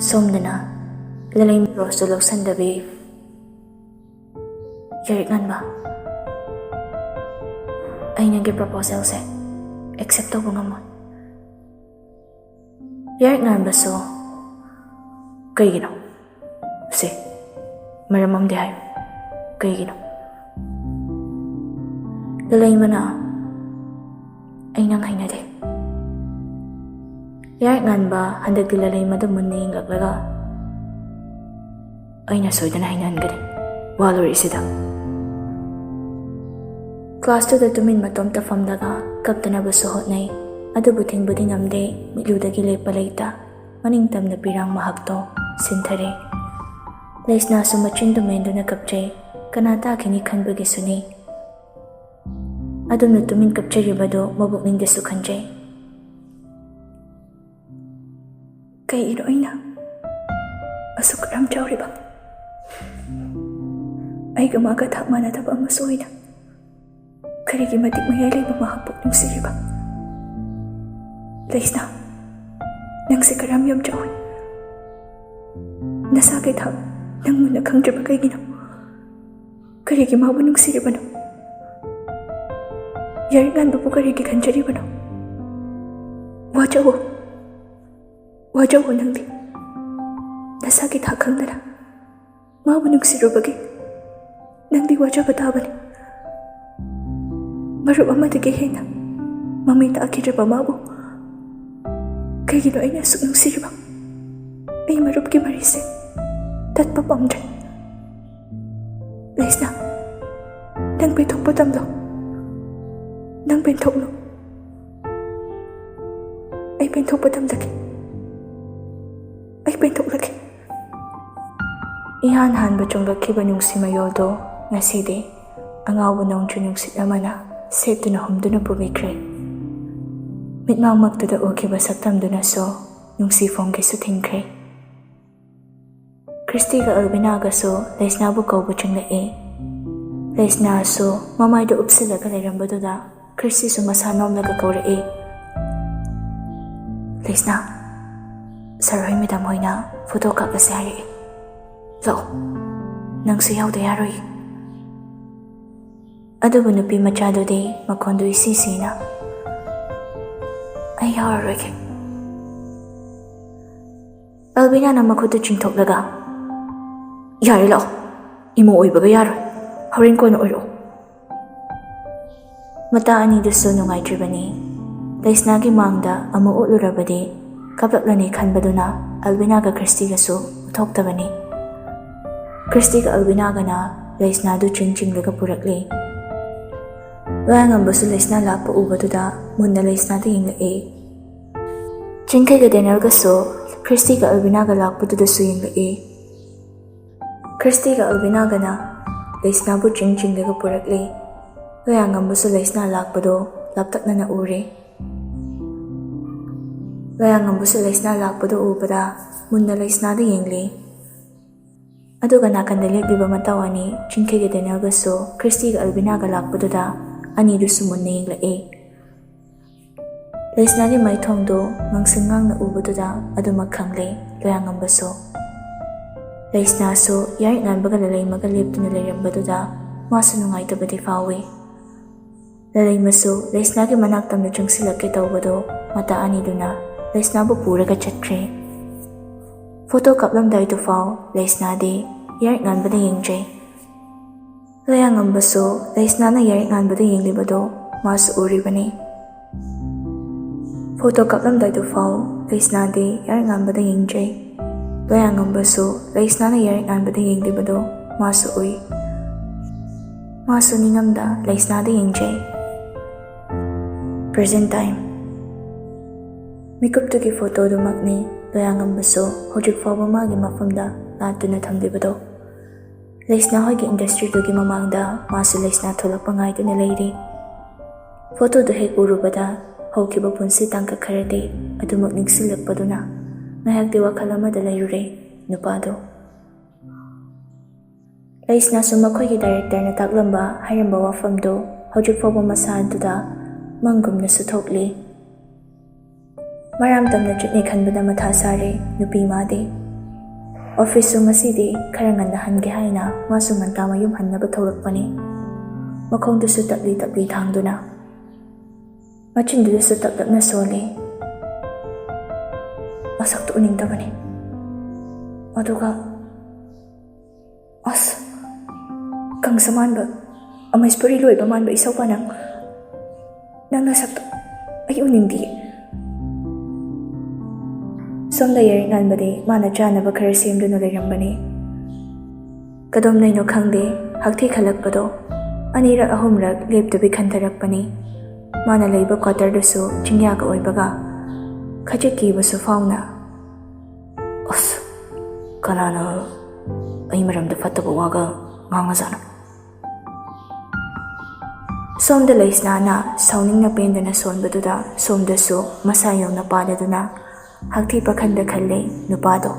ꯁꯣꯝꯗꯅ ꯂꯂꯩ ꯔꯣꯁꯇꯨ ꯂꯧꯁꯟꯗꯕꯤ, "ꯌꯥꯏꯔꯤꯛ ꯉꯥꯟꯕ, ꯑꯩ ꯅꯪꯒꯤ ꯄ꯭ꯔꯄꯣꯖꯦꯜꯁꯦ ꯑꯦꯛꯁꯦꯞ ꯇꯧꯕ ꯉꯝꯃꯣꯏ꯫" ꯌꯥꯏꯔꯤꯛ ꯉꯥꯟꯕꯁꯨ, "ꯀꯩꯒꯤꯅꯣ? ꯁꯦ, ꯃꯔꯝ ꯑꯃꯗꯤ ꯍꯥꯏꯌꯨ, ꯀꯩꯒꯤꯅꯣ?" ꯂꯂꯩꯃꯅ, "ꯑꯩ ꯅꯪ ꯍꯩꯅꯗꯦ꯫" ꯌꯥꯏꯔꯤꯛ ꯉꯥꯟꯕ ꯍꯟꯗꯛꯇꯤ ꯂꯂꯩꯃꯗ ꯃꯨꯟꯅ ꯌꯦꯡꯂꯛꯂꯒ, "ꯑꯩꯅ ꯁꯣꯏꯗꯅ ꯍꯩꯅꯍꯟꯒꯅꯤ, ꯋꯥ ꯂꯣꯏꯔꯛꯏꯁꯤꯗ꯫" ꯀ꯭ꯂꯥꯁꯇꯨꯗ ꯇꯨꯃꯤꯟ ꯃꯇꯣꯝꯇ ꯐꯝꯂꯒ ꯀꯞꯇꯅꯕꯁꯨ ꯍꯣꯠꯅꯩ, ꯑꯗꯨꯕꯨ ꯊꯤꯡꯕꯗꯤ ꯉꯝꯗꯦ, ꯃꯤꯠꯂꯨꯗꯒꯤ ꯂꯦꯞꯄ ꯂꯩꯇ꯫ ꯃꯅꯤꯡ ꯇꯝꯅ ꯄꯤꯔꯥꯡ ꯃꯍꯥꯛꯇꯣ ꯁꯤꯟꯊꯔꯦ꯫ ꯂꯩꯁꯅꯥꯁꯨ ꯃꯆꯤꯟꯗꯨ ꯃꯦꯟꯗꯨꯅ ꯀꯞꯆꯩ꯫ ꯀꯅꯥ ꯇꯥꯈꯤꯅꯤ ꯈꯟꯕꯒꯤꯁꯨꯅꯤ꯫ ꯑꯗꯨꯝꯅ ꯇꯨꯃꯤꯟ ꯀꯞꯆꯔꯤꯕꯗꯨ ꯃꯕꯨꯛꯅꯤꯡꯗꯁꯨ ꯈꯟꯖꯩ꯫ "ꯀꯩꯒꯤꯅꯣ ꯑꯩꯅ ꯑꯁꯨꯛ ꯀꯔꯝ ꯆꯥꯎꯔꯤꯕ, ꯑꯩꯒ ꯃꯥꯒ ꯊꯥꯛ ꯃꯥꯟꯅꯗꯕ ꯑꯃꯁꯨ ꯑꯣꯏꯅ ꯀꯔꯤꯒꯤ ꯃꯇꯤꯛ ꯃꯌꯥꯏ ꯂꯩꯕ ꯃꯍꯥꯛꯄꯨ ꯅꯨꯡꯁꯤꯔꯤꯕ? ꯂꯩꯁꯅꯥ, ꯅꯪꯁꯦ ꯀꯔꯝ ꯌꯥꯝ ꯆꯥꯎꯏ? ꯅꯁꯥꯒꯤ ꯊꯥꯛ ꯅꯪ ꯃꯨꯟꯅ ꯈꯪꯗ꯭ꯔꯤꯕ ꯀꯩꯒꯤꯅꯣ? ꯀꯔꯤꯒꯤ ꯃꯥꯕꯨ ꯅꯨꯡꯁꯤꯔꯤꯕꯅꯣ? ꯌꯥꯏꯔꯤꯛ ꯉꯥꯟꯕꯕꯨ ꯀꯔꯤꯒꯤ ꯈꯟꯖꯔꯤꯕꯅꯣ? ꯋꯥꯖꯧꯋꯣ, ꯋꯥꯖꯧꯋꯣ ꯅꯪꯗꯤ꯫ ꯅꯁꯥꯒꯤ ꯊꯥꯛ ꯈꯪꯗꯅ ꯃꯥꯕꯨ ꯅꯨꯡꯁꯤꯔꯨꯕꯒꯤ ꯅꯪꯗꯤ ꯋꯥꯖꯕ ꯇꯥꯕꯅꯤ꯫ ꯃꯔꯨꯞ ꯑꯃꯗꯒꯤ ꯍꯦꯟꯅ ꯃꯃꯩ ꯇꯥꯈꯤꯗ꯭ꯔꯕ ꯃꯥꯕꯨ ꯀꯩꯒꯤꯅꯣ ꯑꯩꯅ ꯑꯁꯨꯛ ꯅꯨꯡꯁꯤꯔꯤꯕ? ꯑꯩ ꯃꯔꯨꯞꯀꯤ ꯃꯔꯤꯁꯦ ꯇꯠꯄ ꯄꯥꯝꯗ꯭ꯔꯦ꯫ ꯂꯩꯁꯅꯥ, ꯅꯪ ꯄꯦꯟꯊꯣꯛꯄ ꯇꯝꯂꯣ꯫ ꯅꯪ ꯄꯦꯟꯊꯣꯛꯂꯣ꯫ ꯑꯩ ꯄꯦꯟꯊꯣꯛꯄ ꯇꯝꯂꯒꯦ꯫ ꯑꯩ ꯄꯦꯟꯊꯣꯛꯂꯒꯦ꯫ ꯏꯍꯥꯟ ꯍꯥꯟꯕ ꯆꯨꯝꯂꯛꯈꯤꯕ ꯅꯨꯡꯁꯤ ꯃꯌꯣꯜꯗꯣ ꯉꯁꯤꯗꯤ ꯑꯉꯥꯎꯕ ꯅꯣꯡꯖꯨ ꯅꯨꯡꯁꯤꯠ ꯑꯃꯅ ꯁꯦꯠꯇꯨꯅ ꯍꯨꯝꯗꯨꯅ ꯄꯨꯕꯤꯈ꯭ꯔꯦ꯫ ꯃꯤꯠꯃꯥꯡꯃꯛꯇꯨꯗ ꯎꯈꯤꯕ ꯁꯛꯇꯝꯗꯨꯅꯁꯨ ꯅꯨꯡꯁꯤ ꯐꯣꯡꯒꯦꯁꯨ ꯊꯤꯡꯈ꯭ꯔꯦ꯫ ꯈ꯭ꯔꯤꯁꯇꯤꯒ ꯑꯜꯕꯤꯅꯥꯒꯁꯨ ꯂꯩꯁꯅꯥꯕꯨ ꯀꯧꯕ ꯆꯪꯂꯛꯏ꯫ ꯂꯩꯁꯅꯥꯁꯨ ꯃꯃꯥꯏꯗ ꯎꯞꯁꯤꯜꯂꯒ ꯂꯩꯔꯝꯕꯗꯨꯗ ꯈ꯭ꯔꯤꯁꯇꯤꯁꯨ ꯃꯁꯥ ꯅꯣꯝꯂꯒ ꯀꯧꯔꯛꯏ, "ꯂꯩꯁꯅꯥ, ꯁꯔ ꯍꯣꯏ ꯃꯦꯗꯥꯝ ꯍꯣꯏꯅ ꯐꯣꯇꯣ ꯀꯥꯞꯂꯁꯦ ꯍꯥꯏꯔꯛꯏ꯫ ꯂꯥꯛꯑꯣ, ꯅꯪꯁꯨ ꯌꯥꯎꯗ ꯌꯥꯔꯣꯏ꯫" ꯑꯗꯨꯕꯨ ꯅꯨꯄꯤ ꯃꯆꯥꯗꯨꯗꯤ ꯃꯈꯣꯟꯗꯨ ꯏꯁꯤ ꯁꯤꯅ, "ꯑꯩ ꯌꯥꯎꯔꯔꯣꯏꯒꯦ꯫" ꯑꯜꯕꯤꯅꯥꯅ ꯃꯈꯨꯠꯇꯨ ꯆꯤꯡꯊꯣꯛꯂꯒ, "ꯌꯥꯔꯦ, ꯂꯥꯛꯑꯣ, ꯏꯃꯧ ꯑꯣꯏꯕꯒ ꯌꯥꯔꯣꯏ, ꯍꯣꯔꯦꯟ ꯀꯣꯟꯅ ꯑꯣꯏꯔꯛꯑꯣ꯫" ꯃꯇꯥ ꯑꯅꯤꯗꯨꯁꯨ ꯅꯨꯡꯉꯥꯏꯇ꯭ꯔꯤꯕꯅꯤ꯫ ꯂꯩꯁꯅꯥꯒꯤ ꯃꯥꯡꯗ ꯑꯃꯨꯛ ꯎꯠꯂꯨꯔꯕꯗꯤ ꯀꯞꯂꯛꯂꯅꯤ ꯈꯟꯕꯗꯨꯅ ꯑꯜꯕꯤꯅꯥꯒ ꯈ꯭ꯔꯤꯁꯇꯤꯒꯁꯨ ꯎꯊꯣꯛꯇꯕꯅꯤ꯫ ꯈ꯭ꯔꯤꯁꯇꯤꯒ ꯑꯜꯕꯤꯅꯥꯒꯅ ꯂꯩꯁꯅꯥꯗꯨ ꯆꯤꯡ ꯆꯤꯡꯂꯒ ꯄꯨꯔꯛꯂꯤ꯫ ꯂꯣꯌꯥꯉꯝꯕꯁꯨ ꯂꯩꯁꯅꯥ ꯂꯥꯛꯄ ꯎꯕꯗꯨꯗ ꯃꯨꯟꯅ ꯂꯩꯁꯅꯥꯗ ꯌꯦꯡꯂꯛꯏ꯫ ꯆꯤꯡꯈꯩꯒ ꯗꯦꯅꯦꯜꯒꯁꯨ ꯈ꯭ꯔꯤꯁꯇꯤꯒ ꯑꯜꯕꯤꯅꯥꯒ ꯂꯥꯛꯄꯗꯨꯗꯁꯨ ꯌꯦꯡꯂꯛꯏ꯫ ꯈ꯭ꯔꯤꯁꯇꯤꯒ ꯑꯜꯕꯤꯅꯥꯒꯅ ꯂꯩꯁꯅꯥꯕꯨ ꯆꯤꯡ ꯆꯤꯡꯂꯒ ꯄꯨꯔꯛꯂꯤ꯫ ꯂꯣꯌꯥꯉꯝꯕꯁꯨ ꯂꯩꯁꯅꯥ ꯂꯥꯛꯄꯗꯣ ꯂꯥꯞꯇꯛꯅꯅ ꯎꯔꯦ꯫ ꯂꯣꯌꯥꯉꯝꯕꯁꯨ ꯂꯩꯁꯅꯥ ꯂꯥꯛꯄꯗꯣ ꯎꯕꯗ ꯃꯨꯟꯅ ꯂꯩꯁꯅꯥꯗ ꯌꯦꯡꯂꯤ꯫ ꯑꯗꯨꯒ ꯅꯥꯀꯟꯗ ꯂꯦꯞꯂꯤꯕ ꯃꯇꯧ ꯑꯅꯤ, ꯆꯤꯡꯈꯩꯒ ꯗꯦꯅꯦꯜꯒꯁꯨ ꯈ꯭ꯔꯤꯁꯇꯤꯒ ꯑꯜꯕꯤꯅꯥꯒ ꯂꯥꯛꯄꯗꯨꯗ ꯑꯅꯤꯗꯨꯁꯨ ꯃꯨꯟꯅ ꯌꯦꯡꯂꯛꯏ꯫ ꯂꯩꯁꯅꯥꯒꯤ ꯃꯥꯏꯊꯣꯡꯗꯨ ꯉꯥꯡꯁꯪ ꯉꯥꯡꯅ ꯎꯕꯗꯨꯗ ꯑꯗꯨꯃꯛ ꯈꯪꯂꯦ ꯂꯣꯌꯥꯉꯝꯕꯁꯨ꯫ ꯂꯩꯁꯅꯥꯁꯨ ꯌꯥꯔꯤꯛ ꯉꯥꯟꯕꯒ ꯂꯂꯩꯃꯒ ꯂꯦꯞꯇꯨꯅ ꯂꯩꯔꯝꯕꯗꯨꯗ ꯃꯥꯁꯨ ꯅꯨꯡꯉꯥꯏꯇꯕꯗꯤ ꯐꯥꯎꯏ꯫ ꯂꯂꯩꯃꯁꯨ ꯂꯩꯁꯅꯥꯒꯤ ꯃꯅꯥꯛ ꯇꯝꯅ ꯆꯪꯁꯤꯜꯂꯛꯀꯦ ꯇꯧꯕꯗꯨ ꯃꯇꯥ ꯑꯅꯤꯗꯨꯅ ꯂꯩꯁꯅꯥꯕꯨ ꯄꯨꯔꯒ ꯆꯠꯈ꯭ꯔꯦ꯫ ꯐꯣꯇꯣ ꯀꯥꯞꯂꯝꯗꯥꯏꯗꯨꯐꯥꯎ ꯂꯩꯁꯅꯥꯗꯤ ꯌꯥꯔꯤꯛ ꯉꯥꯟꯕꯗ ꯌꯦꯡꯖꯩ꯫ ꯂꯣꯌꯥꯉꯝꯕꯁꯨ ꯂꯩꯁꯅꯥꯅ ꯌꯥꯔꯤꯛ ꯉꯥꯟꯕꯗ ꯌꯦꯡꯂꯤꯕꯗꯨ ꯃꯥꯁꯨ ꯎꯔꯤꯕꯅꯤ꯫ ꯐꯣꯇꯣ ꯀꯥꯞꯂꯝꯗꯥꯏꯗꯨ ꯐꯥꯎ ꯂꯩꯁꯅꯥꯗꯤ ꯌꯥꯔꯛ ꯉꯥꯟꯕꯗ ꯌꯦꯡꯖꯩ꯫ ꯂꯣꯌꯥꯉꯝꯕꯁꯨ ꯂꯩꯁꯅꯥꯅ ꯌꯥꯔꯛ ꯉꯥꯟꯕꯗ ꯌꯦꯡꯂꯤꯕꯗꯨ ꯃꯥꯁꯨ ꯎꯏ꯫ ꯃꯥꯁꯨ ꯅꯤꯡꯉꯝꯗ ꯂꯩꯁꯅꯥꯗ ꯌꯦꯡꯖꯩ꯫ Present time꯫ ꯃꯤꯀꯨꯞꯇꯨꯒꯤ ꯐꯣꯇꯣꯗꯨꯃꯛꯅꯤ ꯂꯣꯌꯥꯉꯝꯕꯁꯨ ꯍꯧꯖꯤꯛ ꯐꯥꯎꯕ ꯃꯥꯒꯤ ꯃꯐꯝꯗ ꯂꯥꯠꯇꯨꯅ ꯊꯝꯂꯤꯕꯗꯣ꯫ ꯂꯩꯁꯅꯥ ꯍꯣꯏꯒꯤ ꯏꯟꯗꯁꯇ꯭ꯔꯤꯗꯨꯒꯤ ꯃꯃꯥꯡꯗ ꯃꯥꯁꯨ ꯂꯩꯁꯅꯥ ꯊꯣꯛꯂꯛꯄ ꯉꯥꯏꯗꯨꯅ ꯂꯩꯔꯤ꯫ ꯐꯣꯇꯣꯗꯨ ꯍꯦꯛ ꯎꯔꯨꯕꯗ ꯍꯧꯈꯤꯕ ꯄꯨꯟꯁꯤ ꯇꯥꯡꯀꯛ ꯈꯔꯗꯤ ꯑꯗꯨꯃꯛ ꯅꯤꯡꯁꯤꯡꯂꯛꯄꯗꯨꯅ ꯉꯥꯏꯍꯥꯛꯇꯤ ꯋꯥꯈꯜ ꯑꯃꯗ ꯂꯩꯔꯨꯔꯦ ꯅꯨꯄꯥꯗꯨ꯫ ꯂꯩꯁꯅꯥꯁꯨ ꯃꯈꯣꯏꯒꯤ ꯗꯥꯏꯔꯦꯛꯇꯔꯅ ꯇꯥꯛꯂꯝꯕ ꯍꯥꯏꯔꯝꯕ ꯋꯥꯐꯝꯗꯨ ꯍꯧꯖꯤꯛ ꯐꯥꯎꯕ ꯃꯁꯥ ꯑꯗꯨꯗ ꯃꯪꯒꯨꯝꯅꯁꯨ ꯊꯣꯛꯂꯤ꯫ ꯃꯔꯥꯝ ꯇꯝꯅ ꯆꯠꯅꯤ ꯈꯟꯕꯗ ꯃꯊꯥ ꯁꯥꯔꯦ ꯅꯨꯄꯤ ꯃꯥꯗꯤ꯫ ꯑꯣꯐꯤꯁꯁꯨ ꯉꯁꯤꯗꯤ ꯈꯔ ꯉꯟꯅ ꯍꯟꯒꯦ ꯍꯥꯏꯅ ꯃꯥꯁꯨ ꯉꯟꯇꯥ ꯃꯌꯨꯝ ꯍꯟꯅꯕ ꯊꯣꯛꯂꯛꯄꯅꯤ꯫ ꯃꯈꯣꯡꯗꯨꯁꯨ ꯇꯞꯂꯤ ꯇꯞꯂꯤ ꯊꯥꯡꯗꯨꯅ꯫ ꯃꯆꯤꯟꯗꯨꯗꯁꯨ ꯇꯞ ꯇꯞꯅ ꯁꯣꯜꯂꯤ꯫ ꯃꯁꯛꯇꯨ ꯎꯅꯤꯡꯗꯕꯅꯤ꯫ ꯑꯗꯨꯒ ꯑꯁ, ꯀꯪꯁ ꯃꯥꯟꯕ, ꯑꯃꯦꯁꯄꯨꯔꯤ ꯂꯣꯏꯕ ꯃꯥꯟꯕ ꯏꯁꯧꯄꯥ ꯅꯪ꯫ ꯅꯪ ꯅꯁꯛꯇꯣ ꯑꯩ ꯎꯅꯤꯡꯗꯤꯌꯦ꯫ ꯁꯣꯝꯗ ꯌꯥꯔꯛ ꯉꯥꯟꯕꯗꯤ ꯃꯥꯅ ꯆꯥꯅꯕ ꯈꯔ ꯁꯦꯝꯗꯨꯅ ꯂꯩꯔꯝꯕꯅꯤ꯫ ꯀꯗꯣꯝꯗꯩꯅꯣ ꯈꯪꯗꯦ, ꯍꯛꯊꯤ ꯈꯜꯂꯛꯄꯗꯣ ꯑꯅꯤꯔꯛ ꯑꯍꯨꯝꯔꯛ ꯂꯦꯞꯇꯕꯤ ꯈꯟꯊꯔꯛꯄꯅꯤ꯫ ꯃꯥꯅ ꯂꯩꯕ ꯀ꯭ꯋꯥꯇꯔꯗꯨꯁꯨ ꯆꯤꯡꯌꯥꯒ ꯑꯣꯏꯕꯒ ꯈꯖꯤꯛ ꯀꯤꯕꯁꯨ ꯐꯥꯎꯅ꯫ ꯑꯁ, ꯀꯅꯥꯅ ꯑꯩ ꯃꯔꯝꯗ ꯐꯠꯇꯕ ꯋꯥꯒ ꯉꯥꯡꯉꯖꯥꯠꯅꯣ? ꯁꯣꯝꯗ ꯂꯩꯁꯅꯥꯅ ꯁꯥꯎꯅꯤꯡꯅ ꯄꯦꯟꯗꯅ ꯁꯣꯟꯕꯗꯨꯗ ꯁꯣꯝꯗꯁꯨ ꯃꯁꯥ ꯌꯧꯅ ꯄꯥꯗꯗꯨꯅ ꯍꯛꯊꯤ ꯄꯥꯈꯟꯗ ꯈꯜꯂꯦ ꯅꯨꯄꯥꯗꯣ꯫